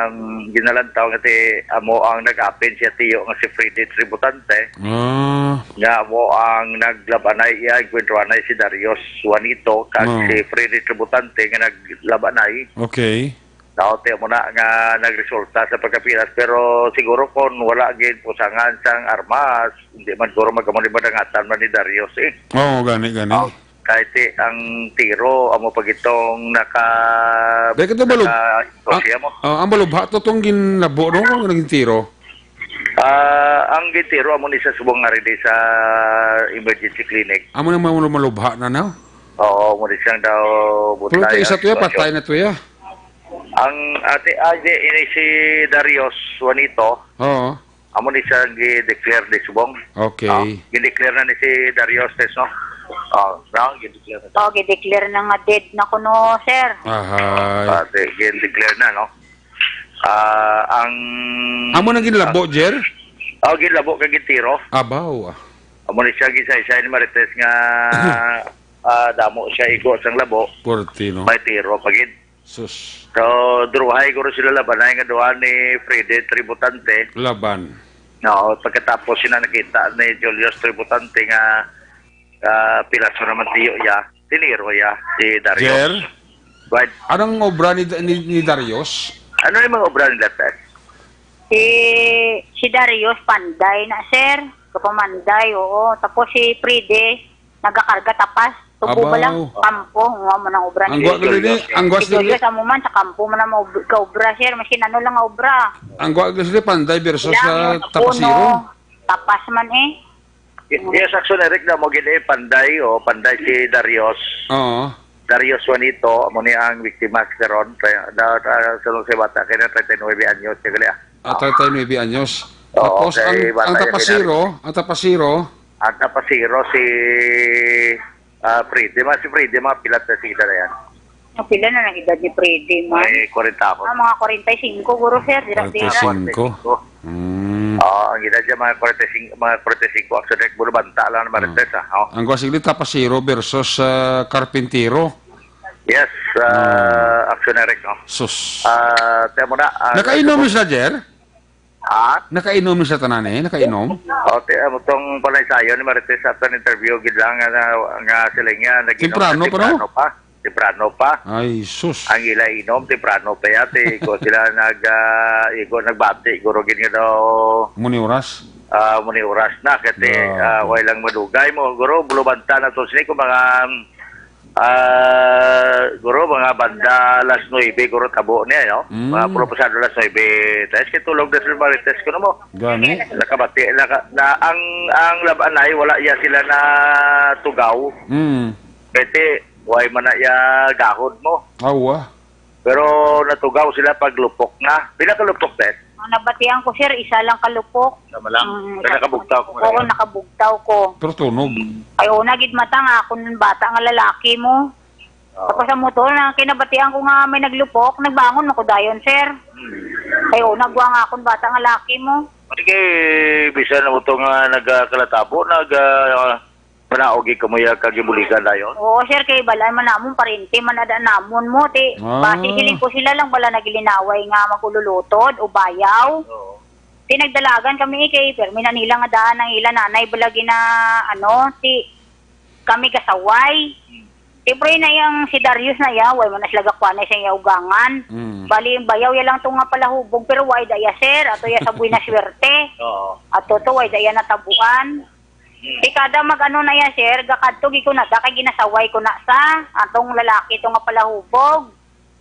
mm, ginalantaw nga ti amo ang nag-apin siya tiyo nga si Freddy Tributante. Ah. Nga amo ang naglabanay iya, engkwentruhanay si Darius Juanito kag Oo. si Freddy Tributante nga naglabanay. Okay. Daw ti amo na nga nagresulta sa pagkapilas, pero siguro kon wala gid pusangan sang armas, hindi man siguro magkamo ni madangatan man ni Darius eh. Oo, gani, gani. Oh, kahit ti ang tiro, amo pa gitong naka-, Dahil ka to, balub-, naka-, ang, siya mo. Oh, ang balubha to tong ginlabo, no? Kung naging tiro. Ah, ang gintiro amo ni sa subong nga ready sa emergency clinic. Amo nang mamulo malubha na, no? Oo, mo ni siyang daw Pero butlay ito isa ang to ya, sitwasyon. Patay na to ya. Ang ate, ah, di, ini si Darius Juanito. Oo. Amo ni siya gi-declare di subong. Okay. Ah, gi-declare na ni si Darius Tess, no? Ah, na, gi-declare na. Oh, gi-declare na nga dead na kuno, sir. Ahay. Ah, di, gi-declare na, no? Ah, ang Amo nang ginlabo, Jer? Oh, ginlabo kag gintiro. Abaw, ah. Amo ni siya gisaysay ni Marites nga, ah, damo siya igo sang labo. Porte, no? May tiro pa gid. Sus. So, duruhay guro sila labanay nga duha ni Freddy Tributante. Laban. No, pagkatapos sila nakita ni Julius Tributante nga, ah, pilaso naman tiyo iya, tiniro iya si Darius. Jer? Right. Anong obra ni, ni, ni Darius? Ano yung mga obra ni Darius? Si, si Darius, panday na, sir. Kapamanday, oo. Tapos si Freddy, nagakarga tapas. Tubo ba lang? Abaw. Kampo. Nga man ang obra ni Ang gwa Julius. Ang gwa Si Julius, amo man, sa kampo man ang maub-, kaobra, sir. Masin ano lang nga obra. Ang gwa sila panday versus Kailangan sa yung tapasiro. Tapas man eh. Yes, actually, Eric, na mo gid eh, panday, o panday si Darius. Oo. Darius Juanito, amo ni ang biktima karon. Kaya, da, da, sa nung si bata, kaya treinta y nueve anyos, siya gali, ah. Ah, treinta y nueve anyos. Oo, Tapos, kay ang, bata ang yan, tapasiro, ang tapasiro, Ang tapasiro, si, ah, Freddy, mga si Freddy, mga pilat na sila na yan. Ang pila na ng edad ni Freddy, ma'am? May kwarenta ako. Ah, mga kwarenta y singko, guro, sir. Dira, dira. Kwarenta y singko. Kwarenta y singko. Mm. Oo, ang edad niya, mga kwarenta y singko, mga kwarenta y singko. Actually, bulubanta lang naman, Mm. ito, ah. Oh. Ang Guasigli, tapasiro versus, ah, karpintero. Yes, uh, Action Eric, no? Sus. Ah, tiyan mo na, ah, Nakainom subong- sila, Jer? Ha? Nakainom sila tanan eh? Nakainom? O, ti-, amo tong panaysayon ni Marites after interview, gid lang nga, nga sila nga, nag-inom Temprano sa pa, no? temprano pa. Temprano pa. Ay, sus. Ang ila inom, temprano pa ya. Ti, igo sila nag, ah, igo nagbati, guro gid nga daw, Muni oras? ah, muni oras na. Kati, Grabe. ah, way lang madugay mo. Guro, bulubanta na to sini kung mga, ah, guro, mga banda alas nuebe, guro, tabo niya, no? Mm. Mga puro pasado alas nuebe. Tapos kitulog na sila Marites, kuno mo. Gani? Nakabati, naka, na, ang, ang labanay, wala ya sila na tugaw. Mm. Kati, way man na ya gahod mo. Awa. Pero natugaw sila pag lupok na. Pila ka lupok, Tess? Ang nabatian ko, sir, isa lang ka lupok. Sama lang. Mm, Kaya isa nakabugtaw lang ko ka Oo, ngayon. nakabugtaw ko. Pero tunog. Ay, una gid mata nga akon bata nga lalaki mo. Oo. Tapos ang motor na kinabatian ko nga may naglupok, nagbangon ako dayon, sir. Hmm. Ay, una gwa nga akon bata nga lalaki mo. Ay, kay bisan na mo to nga nagkalatabo, nag, ah, panaog ka mo ya kag ibuligan dayon? Oo, sir, kay balaan man namon, parente man ada namon mo, ti, Ah. basi siling ko sila lang bala nagilinaway nga magululutod o bayaw. Oo. Ti, nagdalagan kami, eh, kay permi na nila nga daan ang ila nanay bala gina, ano, ti, kami gasaway. Hmm. Siyempre na yang si Darius na ya, way man na sila gakuanay sa iya ugangan. Hmm. Bali, yung bayaw ya lang to nga palahubog, pero way da ya, sir, ato ya sa buena swerte. Oo. Ato to, way da ya natabuan. Hmm. Ti kada mag-ano na ya, sir, gakadto gid ko na da, kay ginasaway ko na sa atong lalaki to nga palahubog.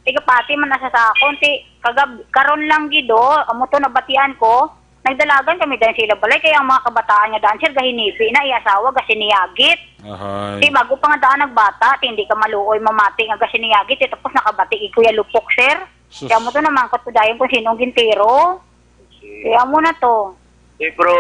Ti gapati man na sa sakon, ti kagab-, karon lang gid, oh, amo to nabatian ko, nagdalagan kami daan sa ila balay, kay ang mga kabataan nga daan, sir, gahinipi na, iya asawa, gasiniyagit. Ahay. Ti bago pa nga daan nagbata, ti hindi ka maluoy mamati nga gasiniyagit, ti tapos nakabati gid ko ya lupok, sir. Sus. Kaya mo to namangkot ko dayon kung sino ang gintiro. Kaya mo na to. Eh, pero,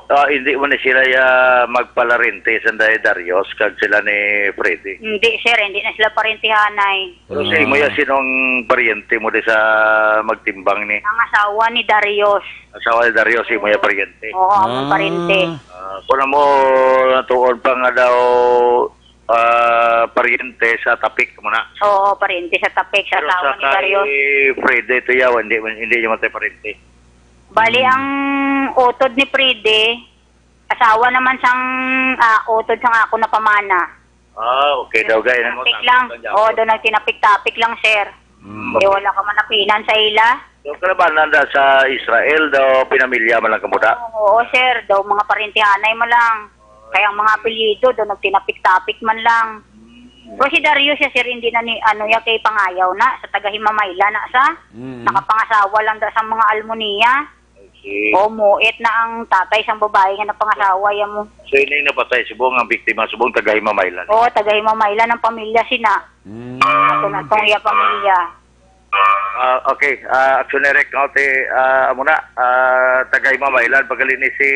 ah, hindi mo na sila ya magpalarente sa Day Darius kag sila ni Freddy. Hindi, sir. Hindi na sila parentihanay. Pero sa imo ya, Ah. sinong paryente mo di sa magtimbang ni? Ang asawa ni Darius. Asawa ni Darius, imo ya paryente. Oo, among Ah. paryente. Ah, kung mo natuon pa nga daw, ah, paryente sa Tapik mo na. Oo, paryente sa Tapik, sa Pero asawa sa ni Darius. kay Freddy, ito yaw, hindi, hindi niya matay paryente. Bali, Hmm. ang utod ni Freddy, asawa naman sang, ah, utod sang ako na pamana. Ah, okay daw, gaya mo, Tapik tama lang. ka dyan. Oo, doon nagtinapik-tapik lang, sir. Mm. Eh, wala ka man napinan sa ila. So, kalabanan na sa Israel, daw pinamilya man lang kamuda. Oo, oo, sir. Daw mga parintihanay man lang. Kaya ang mga apelyido, daw nagtinapik-tapik man lang. Mm. Pero si Darius, siya, sir, hindi na ni, ano, ya, kay pangayaw na, sa taga-Himamayla na sa, Mm. nakapangasawa lang da sa mga almonia. I see. O, muit na ang tatay sang babae nga napangasawa ya mo. So, ini yung napatay subong, ang biktima subong, taga-Himamaylan. Oo, taga-Himamaylan ang pamilya sina. Mm. Ato na tong iya pamilya. Ah, okay, ah, Action Eric, no, ti, ah, amo na, ah, taga-Himamaylan, pagkali ni si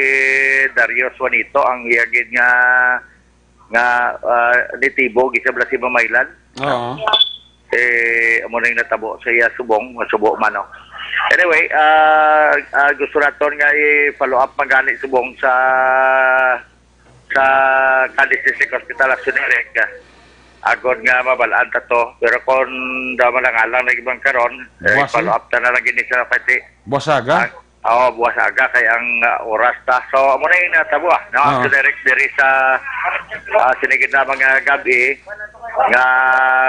Darius Juanito, ang iya gid nga, nga, ah, nitibo, gisabla si Himamaylan. Oo. Eh, amo na yung natabo sa iya subong, masubo man, no? Anyway, ah, ah, gusto naton nga i-follow up man gani subong sa, sa Cadiz District Hospital, Action Eric, ah, agod nga mabalaan ta to. Pero kung daw malangalang na ibang karon, eh, Buwas, follow eh. up ta na lang gini sa pati. Buwasaga? Ah, Oo, buwas aga kay ang, ah, oras ta. So, amo na yung natabo, ah, no? Oo. Action Eric, diri sa, ah, sinigid na mga gabi nga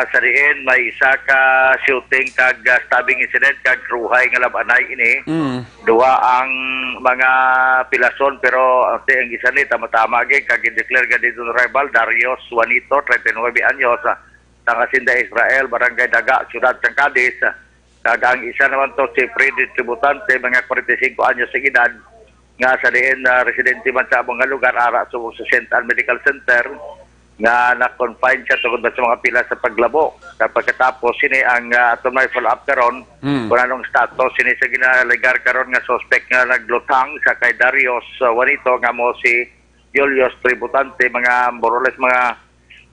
sa diin may isa ka shooting kag, ah, stabbing incident kag kruhay nga labanay ini. Mm. Duha ang mga pilason, pero ang, ang isa ni tama-tama gid kag gindeclare nga dead on arrival, Darius Juanito, treinta y nueve anyos, ah, taga Hacienda Israel, Barangay Daga, Siyudad sang Cadiz. Kag ang isa naman to si Freddy Tributante, mga forty-five anyos sa edad, nga sa diin na residente man sa among nga lugar, ara subong sa Saint Ann Medical Center, nga na-confine siya tungod man sa mga pila sa paglabo. Kag pagkatapos sini ang, ah, aton may follow-up karon, Mm. kung anong status sini sa ginalegar karon nga suspect nga nagluthang sa kay Darius, ah, Juanito, nga mo si Julius Tributante, mga more or less mga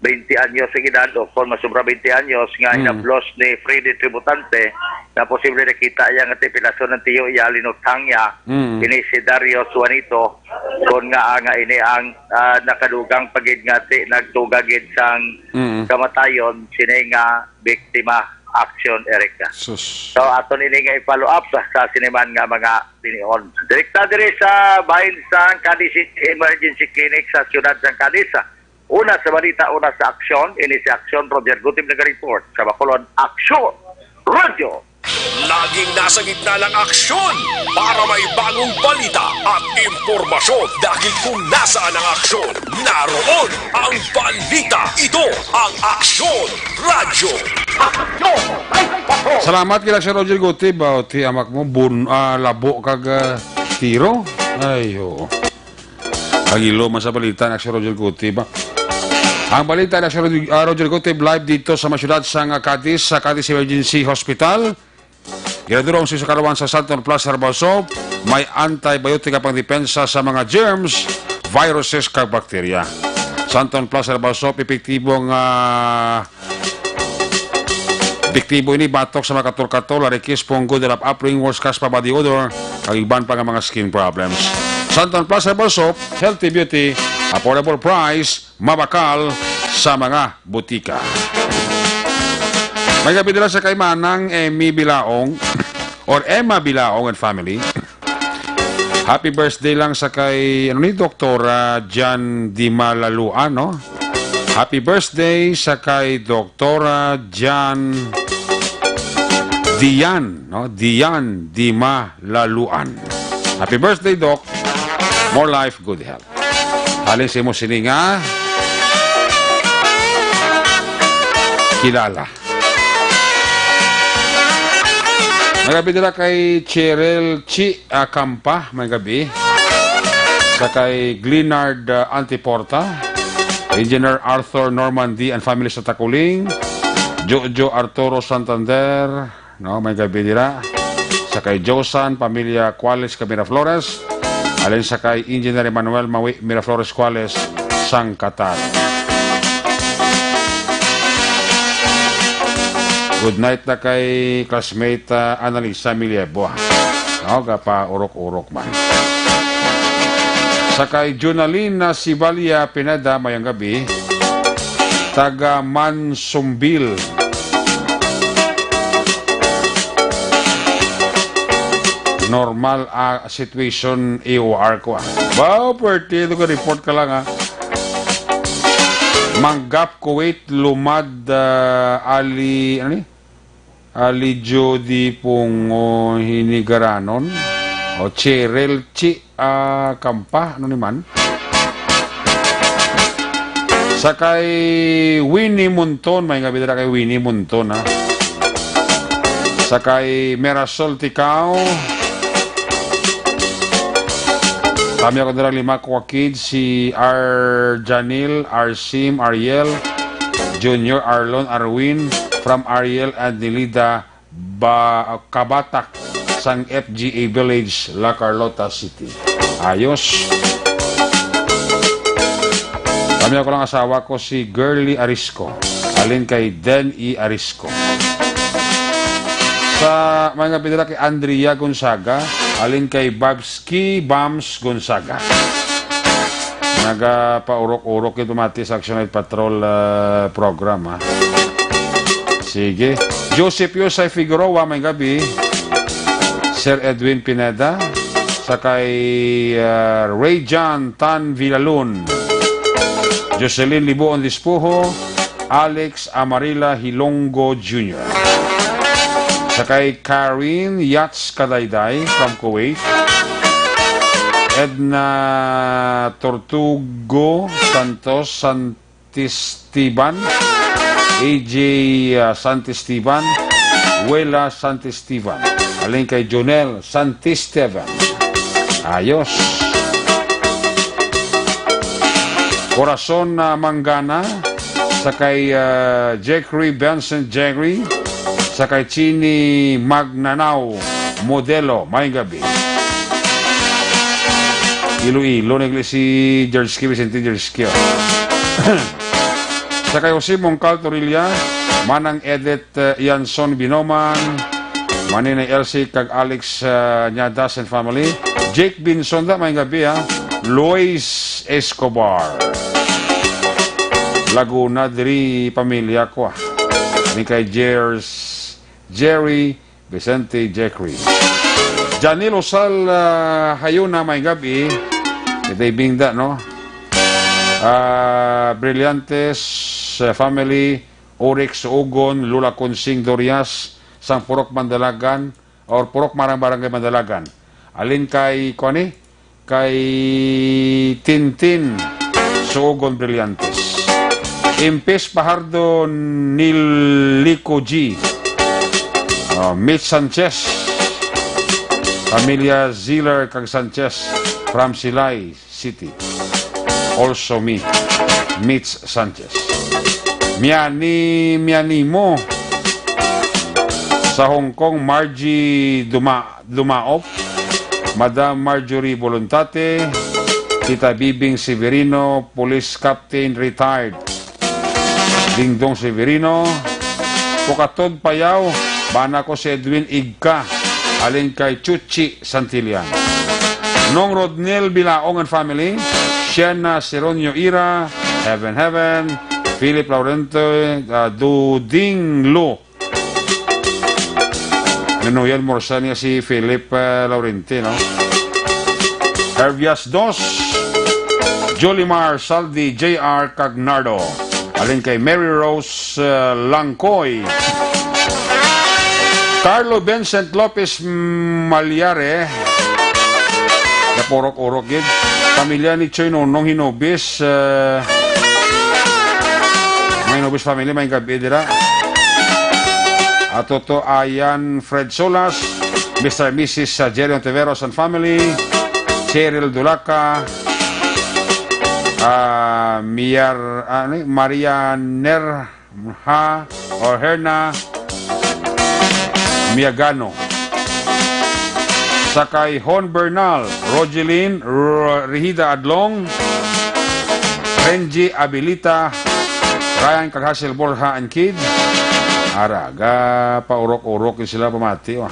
twenty anyos sa edad o kung mas sobra twenty anyos nga Mm. hinablos ni Freddy Tributante, na posible nakita iya nga ti pilason ang tiyo iya, linutang niya Mm. ini si Darius Juanito, kon nga, ah, nga ini ang, ah, nakadugang pa gid nga ti nagtuga gid sang Mm. kamatayon sini nga biktima, Action Eric. Sus. So, aton ini nga i-follow up sa, sa sini man nga mga tinion. Direkta diri sa bahin sang Cadiz Emergency Clinic sa siyudad sang Cadiz. Una sa balita, una sa aksyon, ini si Aksyon, Roger Gutib naga-report sa Bacolod. Aksyon! Radyo! Laging nasa gitna ng aksyon para may bagong balita at impormasyon. Dahil kung nasaan ang aksyon, naroon ang balita. Ito ang Aksyon Radyo. Salamat kila si Roger Gutib, ah, ti amak mo, bun-, ah, labo kag, ah, tiro. Ay, oo. Ang ilo man sa balita na si Roger Gutib, ah. Ang balita na si Roger, ah, Roger Gutib live dito sa mga syudad sa nga Cadiz, sa Cadiz Emergency Hospital. Ginadurong si sa kaluan sa Santon Plus Herbal Soap, may antibiotic nga pangdepensa sa mga germs, viruses, kag bakterya. Santon Plus Herbal Soap, epektibo nga, epektibo ini batok sa mga katol-katol, larikis, punggo, dalap-ap, ringworms, kaspa, body odor, kag iban pa nga mga skin problems. Santon Plus Herbal Soap, healthy beauty, affordable price, mabakal sa mga butika. May gabi dira sa kay Manang Emmy Bilaong or Emma Bilaong and family. Happy birthday lang sa kay, ano ni, Doktora Jan Dimalaluan, no? Happy birthday sa kay Doktora Jan Dian, no? Dian Dimalaluan. Happy birthday, Doc. More life, good health. Halin sa imo sini nga kilala. May gabi dira kay Cheryl Chi Acampa, may gabi. Sa kay Glenard, ah, Antiporta, Engineer Arthur Normandy and family sa Taculing, Jojo Arturo Santander, no, may gabi dira. Sa kay Josan, pamilya Cuales kag Miraflores. Alin sa kay Engineer Emmanuel Mawi Miraflores Cuales, sang Qatar. Good night na kay classmate, ah, Annalisa Miliebo. No, gapa urok-urok man. Sa kay Junalina Sibalia Pineda, mayang gabi. Taga Mansumbil. Normal, ah, situation, A O R ko, ah. Wow, pwerte ito ka report ka lang, ah. Manggap, Kuwait, Lumad, ah, Ali, ano ni? Ali Jody Pungo Hinigaranon. O Cheryl Chi, ah, Kampa, ano ni man? Sa kay Winnie Monton, may nga bidra kay Winnie Monton, ha? Sa kay Mirasol Ticao. Kami ako nilang lima ko kids, si Arjanil, Arsim, Ariel, Junior, Arlon, Arwin, from Ariel and Nilida, ba, Kabatak, sang F G A Village, La Carlota City. Ayos. Kami ako lang asawa ko si Girly Arisco, alin kay Den E Arisco. Sa mga pinadala kay Andrea Gonzaga, alin kay Babski Bams Gonzaga. Nagapaurok-urok ito mati sa Action Night Patrol, ah, program, ha. Sige. Joseph Yosay Figueroa, may gabi. Sir Edwin Pineda, sa kay, ah, Ray John Tan Villalon, Jocelyn Libuon Dispuho, Alex Amarila Hilonggo Junior, sa kay Karin Yats Kadayday from Kuwait, Edna Tortugo Santos San Santistiban, A J, ah, Santistiban, Wela Santistiban, alin kay Jonel Santisteban. Ayos. Corazon na Mangana, sa kay, ah, Jeffrey Benson Jeffrey, sa kay Chini Magnanao Modelo, may gabi. Iloilo, nagli si George Q, Vicente George Q. Sa kay Jose Mongcal Torilla, Manang Edith, eh, Yanson Binoman, Manini Elsie kag Alex, ah, Ñadas and family. Jake Binson, da, may gabi, ha. Luis Escobar. Laguna, diri pamilya ko, ah. Ni kay Jers-, Jerry Vicente Jeffrey. Janil Usal, ah, Hayuna, may gabi. Kita ibingda, no? Ah, Brillantes, ah, family, Orix Suogon, Lola Consing Dorias, sang Purok Mandalagan, or Purok Marang Barangay Mandalagan. Alin kay, kuan ni? Kay Tintin Suogon Brillantes. Impis Pahardo, Nilico G. Oh, Mitch Sanchez. Pamilya Ziller kag Sanchez from Silay City. Also me, Mitch Sanchez. Miani, miani mo. Sa Hong Kong, Margie Duma-, Dumaop, Madam Marjorie Voluntate, Tita Bibing Severino, Police Captain, retired. Dingdong Severino, Pukatod Payaw, bana ko si Edwin Igka, alin kay Chuchi Santillan. Nong Rodnel Bilaong and family, Sienna Sironio Ira, Heaven Heaven, Philip Laurente, ah, Duding Lu, Nunuyan mo sa niya si Philip, eh, Laurentino. Hervias dos, Jolimar Saldi, J R kag Nardo. Alin kay Mary Rose, eh, Langkoy. Carlo Vincent Lopez Malyare. Napurok-urok gid. Pamilya ni Choy Nonong Hinobis, eh, may Hinobis family, may gabi dira. Ato to, Ayan Fred Solas, Mister and Missus, uh, Jerry Ontiveros and family, Cheryl Dulaca, ah, Miar-, ah, ano, Maria Nerha or Herna Miagano. Sa kay Hon Bernal, Rogeline Ro-, Rihida Adlong, Renji Abilita, Ryan kag Hazel Borja and kids. Araga, paurok-urok yun sila pamati, oh.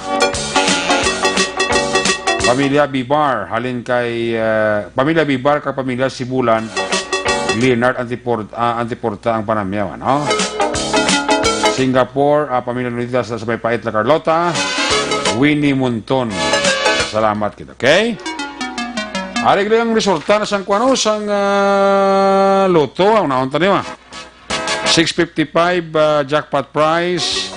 Pamilya Bibar, halin kay, eh, Pamilya Bibar kag Pamilya Sibulan, Leonard Antipor-, ah, Antiporta ang panamyaw, ano? Singapore, ah, Pamilya Nunita sa, sa may pait na Carlota, Winnie Munton. Salamat kita, okay? Ari lang ang resulta na sang kuwano, sang, ah, loto, ang naon tayo, ah. Six fifty-five, ah, jackpot prize.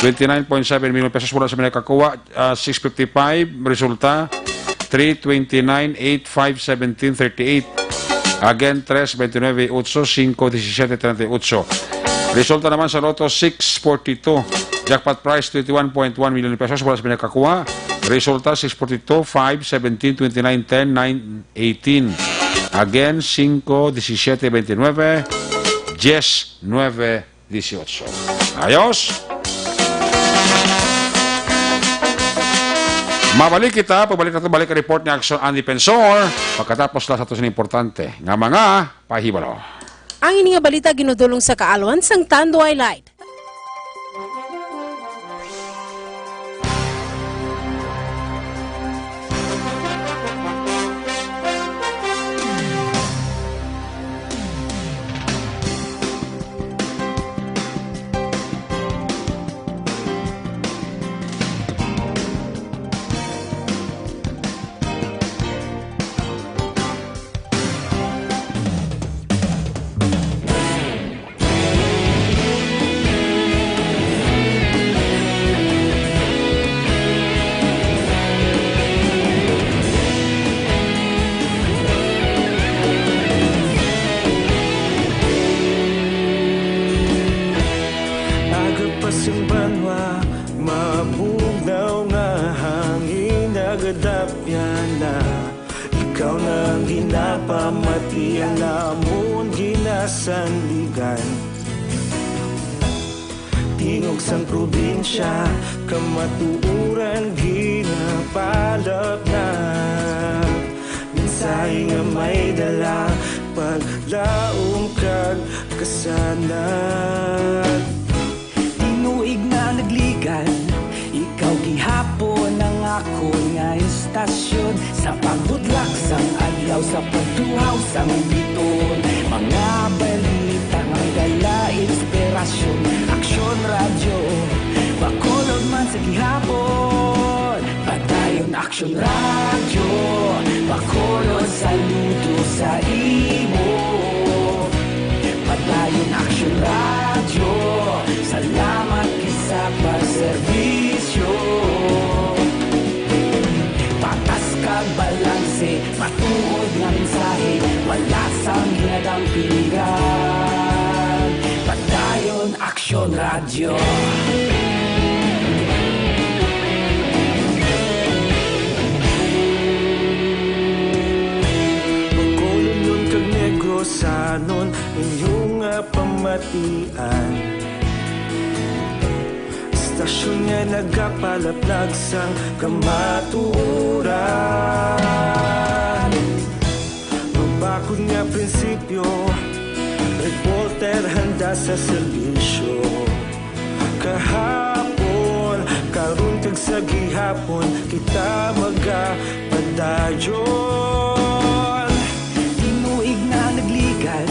Twenty-nine point seven million pesos, wala sa may nakakuha. Ah, six fifty-five, resulta, three twenty-nine, eight five, seventeen, thirty-eight. Again, tres veintinueve, ocho cinco, diecisiete, treinta y ocho. Resulta naman sa Lotto six forty-two, jackpot prize, twenty-one point one million pesos, wala sa may nakakuha. Resulta, six forty-two, five, seventeen, twenty-nine, ten, nine, eighteen. Again, cinco, diecisiete, veintinueve, diez, nueve, dieciocho. Ayos? Mabalik kita, pagbalik nato, balik ang report ni Action Andy Pensor. Pagkatapos lang sa ato sini importante nga mga pahibalo. Ang ini nga balita ginudulong sa kaalwan sang Tanduay Light. Aga pa sang banwa, mabugnaw nga hangin nagadapyan na. Ikaw na ang ginapamati, ang amon ginasandigan. Tingog sang probinsya, kamatuoran ginapalapnap. Mensahe nga may dala, paglaom kag kasanag. Tinuig na nagligad, ikaw Sa pagtuhaw sang biton, mga balita nga may dala inspirasyon. Aksyon Radyo, Bacolod man sa gihapon. Padayon Aksyon Radyo, Bacolod saludo sa imo. Padayon Aksyon Radyo, salamat gid sa pagserbisyo. Patas kag balanse, matuod nga mensahe, wala sang ginadampigan. Padayon Aksyon Radyo. Bacolodnon kag Negrosanon, inyo nga pamatian. Istasyon nga nagapalaplag sang kamatuoran. Mabakod nga prinsipyo, reporter handa sa serbisyo. Kahapon, karon kag sa gihapon, kita magapadayon. Tinuig na nagligad,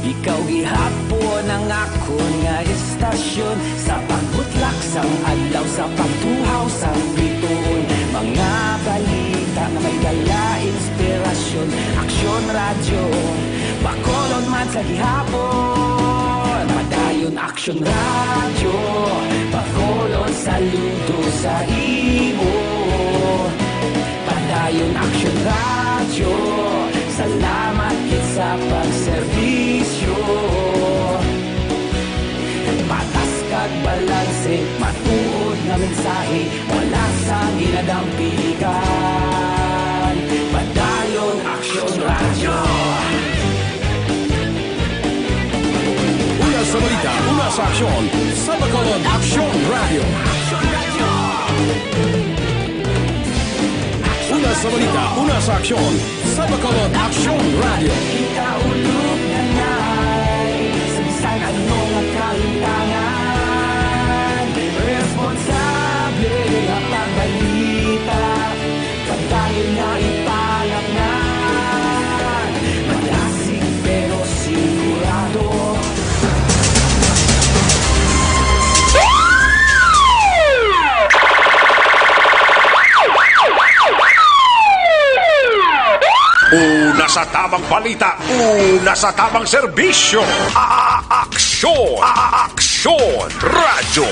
ikaw gihapon ang akon nga istasyon. Sa pagbutlak sang adlaw, sa pagtuhaw sang bituon, mga balita nga may dala inspirasyon. Aksyon Radyo, Bacolod man sa gihapon. Padayon Aksyon Radyo, Bacolod saludo sa imo. Padayon Aksyon Radyo, salamat gid sa pagserbisyo. Patas kag balanse, matuod nga mensahe, wala sang ginadampigan. Padayon Aksyon Radyo. Una sa balita, una sa aksyon, sa Bacolod Aksyon Radyo. Una sa balita, una sa aksyon, sa Bacolod Aksyon Radyo. Ikaulog na ngay, sa bisan ano nga kalintangan, responsable nga pagbalita. Padayon nga ipalapnan, madasig pero sigurado. Una sa tamang balita, una sa tamang serbisyo. A-, aksyon, a-, aksyon, radyo.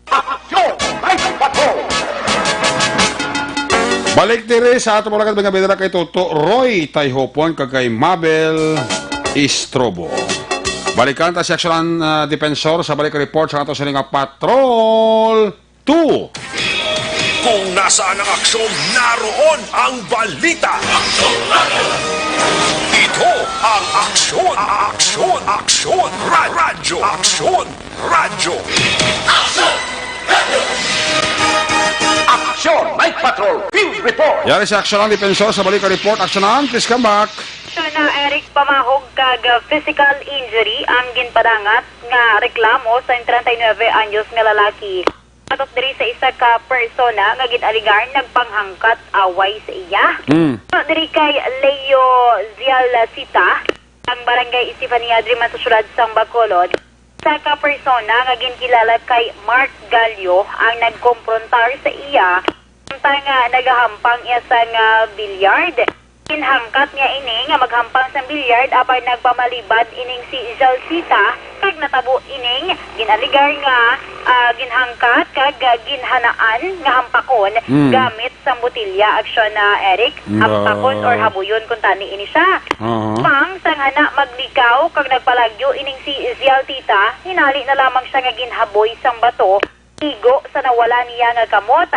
Aksyon! May patrol! Balik diri sa ato mga lagad, mga bidara kay Toto Roy Tayhopon kag kay Mabel Istrobo. Balikan ta si Aksyonan, ah, Defensor sa balik report sa ato sini nga Patrol two. Kung nasaan ang aksyon, naroon ang balita. Ito ang Aksyon, Aksyon, Aksyon, Ra-, Radyo, Aksyon. Radyo. Aksyon! Night Patrol Field Report! Yari si Aksyonan Defensor sa balik report. Aksyonan, please come back. Aksyonan, Eric, pamahog kag physical injury ang ginpadangat nga reklamo sa treinta y nueve anyos nga lalaki. Batok diri sa isa ka persona nga gin-alegar nagpanghangkat away sa iya. Mm. Diri kay Leo Zialcita, ang barangay Estefania, diri man sa siyudad sang Bacolod. Isa ka persona nga ginkilala kay Mark Gallo ang nagkomprontar sa iya samtang, ah, nagahampang iya sang, ah, billiard. Ginhangkat niya ini nga maghampang sang billiard, apay nagpamalibad ining si Jalcita kag natabo ining gin-alegar nga, ah, ginhangkat kag, ah, ginhanaan nga hampakon Mm. gamit sang botelya, Aksyonan, Eric. Ba- Hampakon or habuyon kuntani ini siya. Aha. Pang sang hana maglikaw kag nagpalagyo ining si Zialtita, hinali na lamang siya nga ginhaboy sang bato, igo sa nawala niya nga kamot.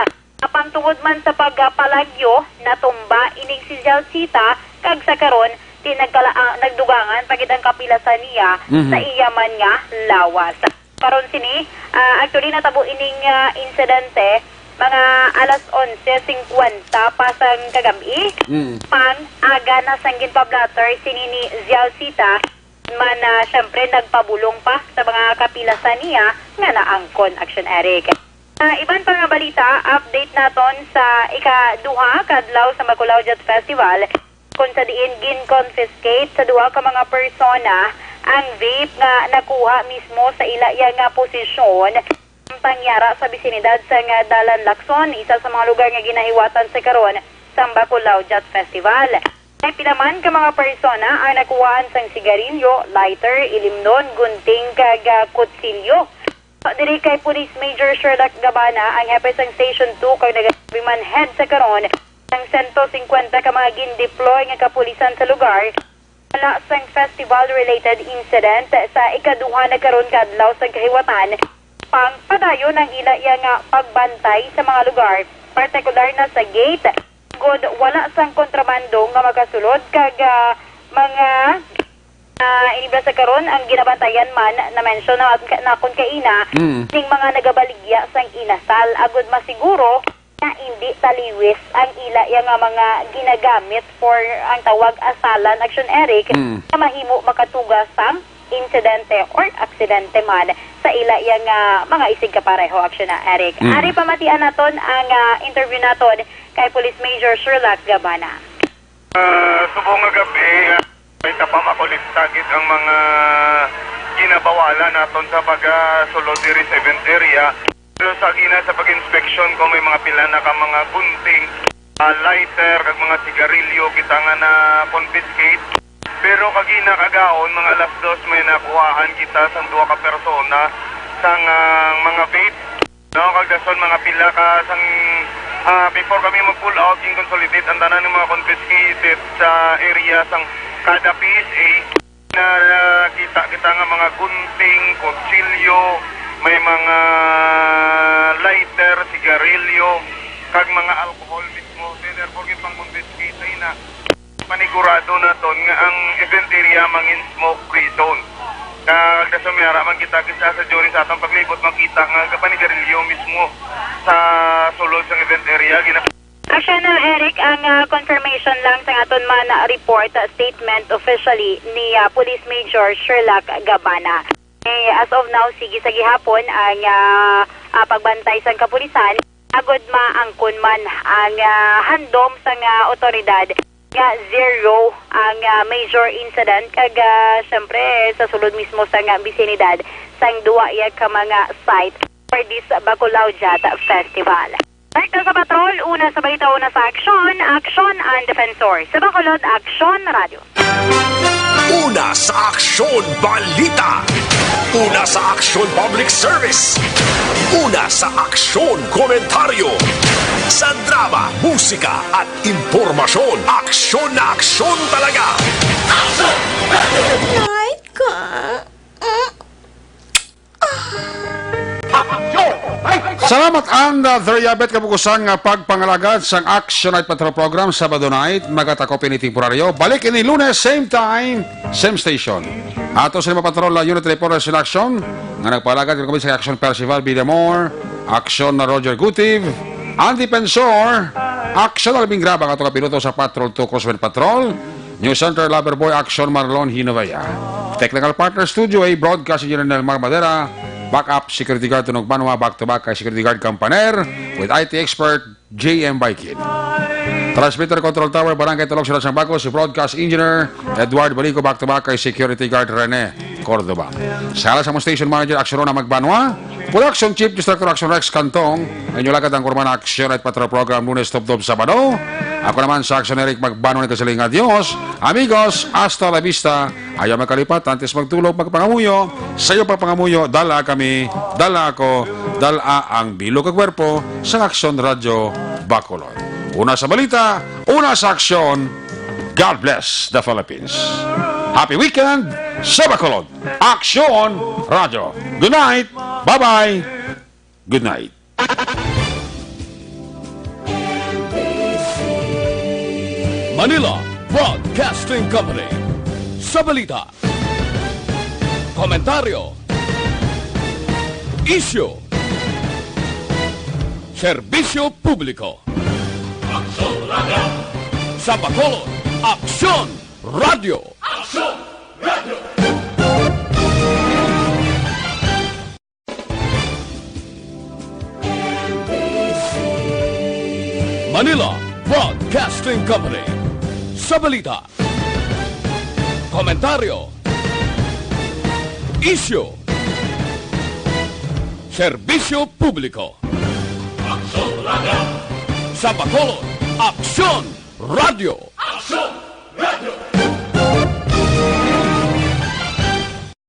Apang tungod man sa pagpalagyo, natumba ining si Zialtita, kag sa karon, di nagkala-, ah, nagdugangan pa gid ang kapila sa niya Mhm. sa iya man nga lawas. Karon sini, ah, actually, natabo ining, ah, insidente mga alas onse singkwenta pa sang kagab-i. Mm. Pang aga na sang ginpa-blotter sini ni Zialcita, man, ah, syempre, nagpabulong pa sa mga kapila sa niya nga naangkon, Aksyon Eric. Sa iban pa nga balita, update naton sa ikaduha ka adlaw sa Bacolao Youth Festival. Kung sa diin gin-confiscate sa duha ka mga persona ang vape nga nakuha mismo sa ila iya nga posisyon, samtang yara sa bisinidad sang Dalan Lacson, isa sa mga lugar nga ginahiwatan sa karon sang Bacolao Jazz Festival. May pila man ka mga persona ang nakuhaan sang sigarilyo, lighter, ilimnon, gunting, kag, ah, kutsilyo. Diri kay Police Major Sherlock Gabana ang hepe sang Station two kag nagasabi man head sa karon sang sento singkwenta ka mga gin-deploy nga kapulisan sa lugar. Wala sang festival-related incident sa ikaduha na karon ka adlaw sang kahiwatan. Pang padayon ang ila iya nga pagbantay sa mga lugar, partikular na sa gate, gud wala sang kontrabando nga makasulod kag, ah, mga, ah, inibra sa karon ang ginabantayan man na mention na, na kon kaina Mm. ning mga nagabaligya sang inasal agud masiguro na indi taliwis ang ila iya nga mga ginagamit for ang tawag asalan, Action Eric, Mm. nga mahimo makatuga sang insidente or aksidente man sa ila iya nga mga isigkapareho, Action na Eric. Mm. Ari pamatian naton ang, ah, interview naton kay Police Major Sherlock Gabana. Ah, subong nga gabi, ah, may tapamakulit sagit ang mga ginabawalan naton sa pagasulod diri sa event area. Pero sa gina sa pag-inspection, kung may mga pila na ka mga gunting, ah, lighter, kag mga sigarilyo, kita nga na-confiscate. Pero kagina kagahon, mga alas dos, may nakuhaan kita sang duha ka persona sang, ah, mga vape. No, kag dason mga pila ka sang, ah, before kami mag-pull out, gin-consolidate ang tanan ng mga confiscated sa area sang kada P S A. Nakita kita nga mga gunting, kutsilyo, may mga lighter, sigarilyo, kag mga alcohol mismo. Therefore, gipang-confiscate na ina. Panigurado naton nga ang event area mangin smoke-free zone. Kag sa sumiyara man kita, kisa sa during sa atong paglibot, makita nga kapanigarilyo mismo sa sulod sang event area. Gina- Action na, Eric, ang, ah, confirmation lang sa aton man, ah, report, ah, statement officially ni, ah, Police Major Sherlock Gabana. Eh, as of now, sige sa gihapon ang, ah, ah, pagbantay sang kapulisan, agod maangkon man ang, ah, handom sang, ah, otoridad nga zero ang, ah, major incident kag, ah, syempre, sa sulod mismo sang, ah, bisinidad sang duwa iya ka mga site for this Bacolao Jazz Festival. Direkta sa patrol, una sa balita, una sa aksyon, aksyon ang defensor. Sa Bacolod, Aksyon Radio. Una sa aksyon, balita. Una sa aksyon, public service. Una sa aksyon, komentaryo. Sa drama, musika, at impormasyon, aksyon na aksyon talaga. Night ka. Mm. Salamat, and, uh, there you have it, kabukusan nga pagpangalagad sang Action Night Patrol Program, Sabado night, magatakop ini temporaryo. Balik ini Lunes, same time, same station. Ato sa lima patrol, uh, unit reporters in action, nga nagpalagad kami sa Action Percival Villamor, Action na Roger Gutiv, ang Defensor, Action Alvin Graba, ang ato kapiloto sa Patrol two Crosswind Patrol, News Center Lover Boy, Action Marlon Hinovea. Technical partner, Studio A, Broadcast Engineer Nelmar Madera. Backup Security Guard Tunog Banwa, back to back kay Security Guard Campaner with I T expert J M Baikin. Transmitter Control Tower, Barangay Talog, Sila sang Bako, si Broadcast Engineer Edward Balico, back to back kay Security Guard Rene Cordoba. Sa ngalan sa among station manager, Action Rona Magbanwa, Production Chief, Distractor Action Rex Cantong, ang inyo lagad ang kurman Action at Patrol Program, Lunes tubtob Sabado. Ako naman sa Action Eric Magbano, nagkasiling nga, "Adios, amigos, hasta la vista." Ayaw makalipat, antes magtulog, magpangamuyo. Sa iyo pagpangamuyo, dala kami, dala ako, dala ang bilog kag kwerpo sa Action Radio Bacolod. Una sa balita, una sa aksyon. God bless the Philippines. Happy weekend sa Bacolod. Action Radio. Good night. Bye-bye. Good night. Manila Broadcasting Company. Sa balita, komentaryo, isyu, serbisyo publiko. Aksyon Radio. Sa Bacolod, Aksyon Radio. Aksyon Radio. Manila Broadcasting Company. Sa balita, komentaryo, isyu, serbisyo publiko. Aksyon Radio! Sa Bacolod, Aksyon Radio! Aksyon!